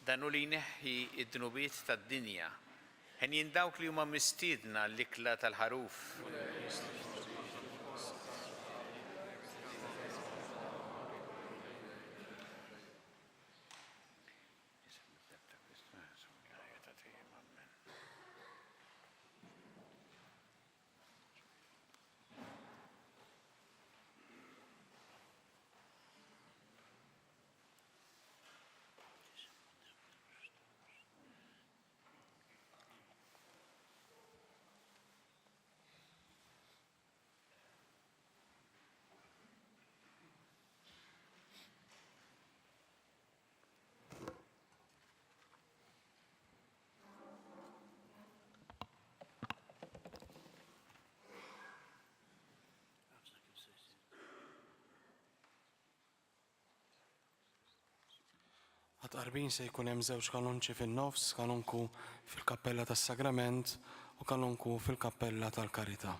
dan hu li jneħħi d-dnubiet tad-dinja. Henjin dawk li huma mistiedna għall-ikla tal-Ħaruf. Għat-tqarbin se jkun hemm żewġ kanonċi fin-nofs, kanonku fil-Kappella tas-Sagrament u kanonku fil-Kappella tal-Karità.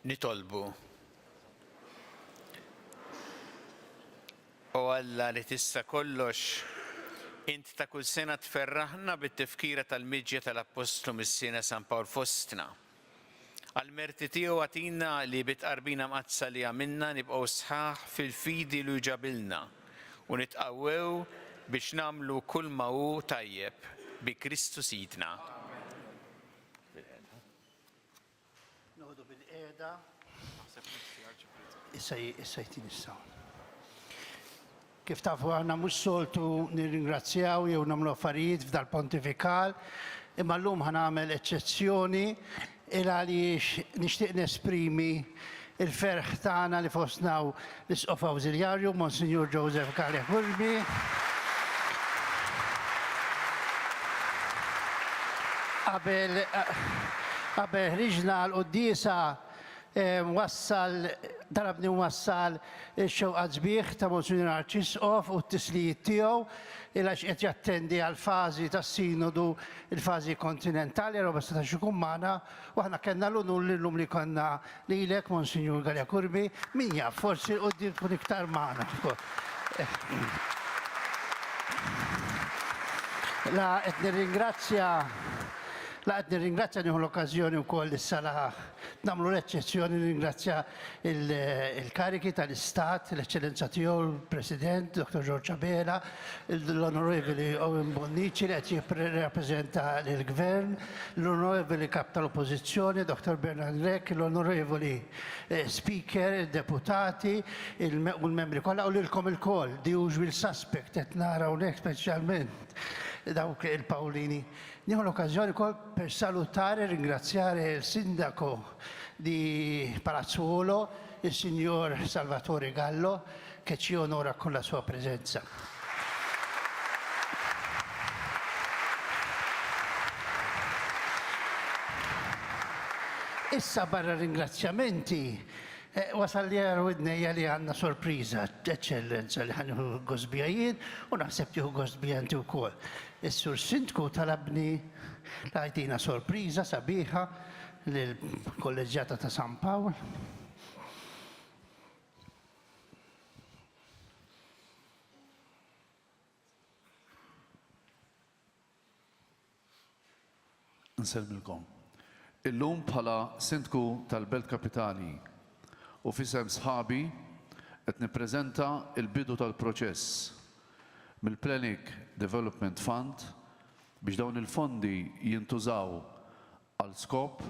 Nitolbu. O Alla li tista' kollox, int ta' kull sena tferraħna bit-tifkira tal-miġja tal-Appostlu Missierna San Pawl fostna. Għall-merti tiegħu agħtina li bit-tqarbina mqaddsa li għamilna nibqgħu sħaħ fil-fidi li hu ġabilna u nitqawwew biex nagħmlu kulma hu tajjeb, bi Kristu Sidna. Noqogħdu bilqiegħda. Issa issa jtini s-sound. Kif tafu aħna mhux soltu nirringrazzjaw jew nagħmlu affarijiet f'dal-pontifikal, imma llum ħa nagħmel eċċezzjoni il għaliex nixtieq nesprimi l-ferħ tagħna li fostna hawn l-Isqof Awżiljarju Monsinjur Joseph Galea Curmi. Qabel qabel ħriġna għall-quddiesa wassal talabni nwassal ix-xewqat sbieħ ta' Monsinjur Arċisqof u t-tislijiet tiegħu il għax qed jattendi għall-fażi tas-Sinodu, il-fażi kontinentali, allura ma setax ikun magħna u aħna kellna l-unur li llum li konna lilek, Monsinjur Galea Curmi, min jaf, forsi 'l quddiem tkun iktar magħna. La qed nirringrazzja, la qed nirringrazzja nieħu l-okkażjoni wkoll issa la nagħmlu l-eċċezzjoni nirringrazzja il-kariki tal-Istat, l-Eċċellenza Tiegħu l-President Dr. George Abela, l-Onorevoli Owen Bonnici li qed jirrappreżenta lill-Gvern, l-Onorevoli Kap tal-Oppożizzjoni Dr. Bernard Grech, l-Onorevoli Speaker, il-Deputati u l-membri kollha u lilkom ilkoll, the usual suspect qed nara hawnhekk speċjalment dawk il-Pawlini. Nieħu l-okkażjoni wkoll per salutare e ringraziare il Sindaco di Palazzuolo, il signor Salvatore Gallo, che ci onora con la sua presenza. Issa barra ringrazzjamenti, eh, wasal li għal widnejja li għandna sorpriża, eċċellenza li ħa nieħu gost biha jien u naħseb tieħu gost biha inti wkoll. Is-Sur Sindku talabni li jtina sorpriża sabiħa lill-Kolleġġjata ta' San Pawl. Nsellmilkom. Illum bħala Sindku tal-Belt Kapitali u f'isem sħabi qed nippreżenta l-bidu tal-proċess mill-Planning Development Fund biex dawn il-fondi jintużaw għal skop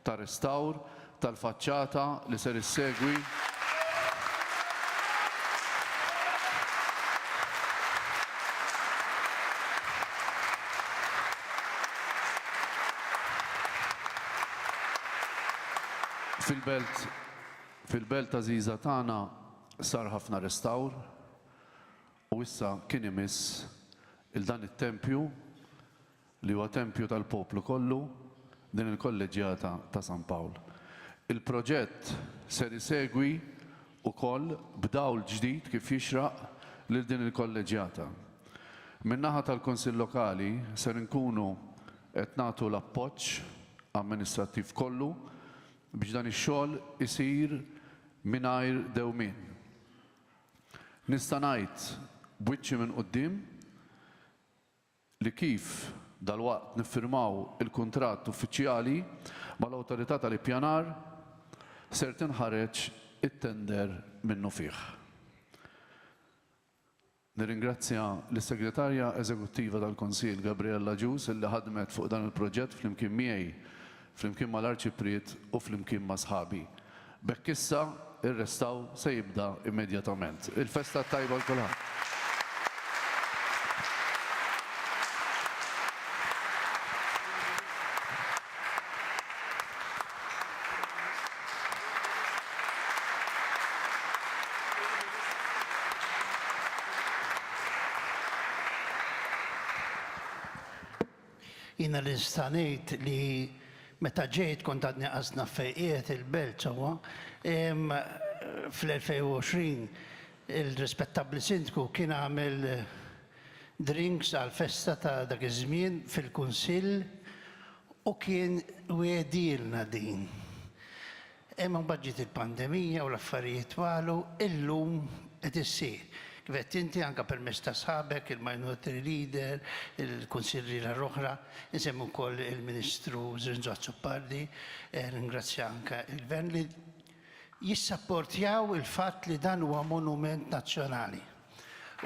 ta' restawr tal-faċċata li ser issegwi Fil-belt fil-belt għażiża tagħna sar ħafna restawr u issa kien imiss 'il dan it-tempju li huwa tempju tal-poplu kollu, din il-Kolleġġjata ta' San Pawl. Il-proġett ser isegwi wkoll b'dawl ġdid kif jixraq lil din il-Kolleġġjata. Min-naħa tal-Kunsill Lokali ser inkunu qed nagħtu l-appoġġ amministrattiv kollu biex dan ix-xogħol isir mingħajr dewmien. Nista' ngħid b'wiċċi minn quddiem li kif dalwaqt niffirmaw il-kuntratt uffiċjali mal-Awtorità tal-Ippjanar, ser tinħareġ it-tender minnufih. Nirringrazzja lis-Segretarja Eżekuttiva tal-Kunsill Gabriella Agius li ħadmet fuq dan il-proġett flimkien miegħi, flimkien mal-Arċipriet u flimkien ma' sħabi. B'hekk issa r-restawr se jibda immedjatament. Il-festa t-tajba 'l kulħadd. Jiena li nista' ngħid li meta ġejt kont għadni qas naf fejn qiegħed il-belt sewwa. Fl-2020 il-rispettabbli Sindku kien għamel drinks għall-festa ta' dak iż-żmien fil-Kunsill u kien wegħdielna din. Imma mbagħad ġiet il-pandemija u l-affarijiet twalu, illum qed issir. Kif għedt inti anke permezz ta' sħabek, il-Minority Leader, il-kunsilliera l-oħra, insemmi wkoll il-Ministru Zrinzo Azzopardi, ringrazzja anke il-Gvern li jissapportjaw il-fatt li dan huwa monument nazzjonali.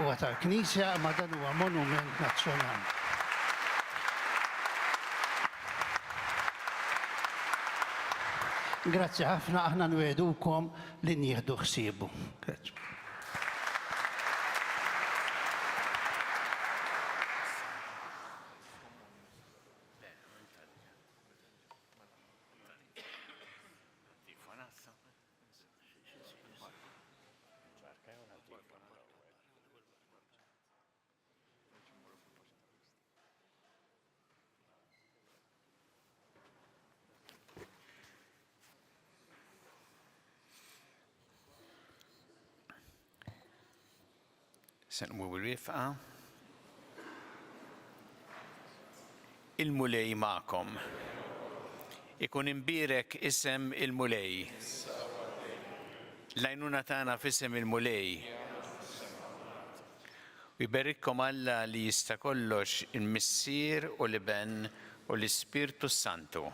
Huwa tal-Knisja imma dan huwa monument nazzjonali. Grazzi ħafna, aħna nwegħdukom li nieħdu ħsiebu. Grazzi. Se nqumu bil-wieqfa. Il-Mulej magħkom. Ikun imbierek isem il-Mulej. L-għajnuna tagħna f'isem il-Mulej. U jberikkom Alla li jista' kollox il-Missier u l-Iben u l-Ispirtu s-Santu.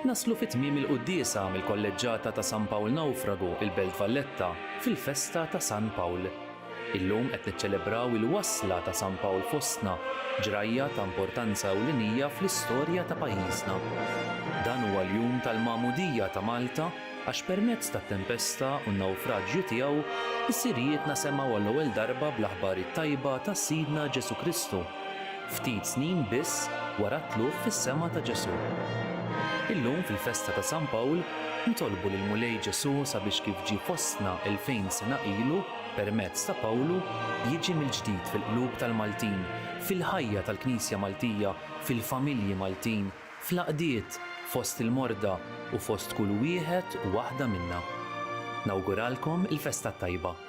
Naslu fi tmiem il-quddiesa mill-Kolleġġata ta' San Pawl Nawfragu, il-Belt Valletta, fil-festa ta' San Pawl. Illum qed niċċelebraw il-wasla ta' San Pawl fostna, ġrajja ta' importanza ewlenija fl-istorja ta' pajjiżna. Dan huwa l-jum tal-Magħmudija ta' Malta għax permezz tat-tempesta u n-nawfraġju tiegħu, missirijietna semgħu għall-ewwel darba bl-aħbar it-tajba ta' Sidna Ġesù Kristu, ftit snin biss wara t-tlugħ fis-sema ta' Ġesù. Illum fil-festa ta' San Pawl, nitolbu lill-Mulej Ġesù sabiex kif ġie fostna 2000 sena ilu permezz ta' Pawlu, jiġi mill-ġdid fil-qlub tal-Maltin, fil-ħajja tal-Knisja Maltija, fil-familji Maltin, fl-għaqdiet, fost il-morda u fost kull wieħed u waħda minna. Nawguralkom il-festa t-tajba.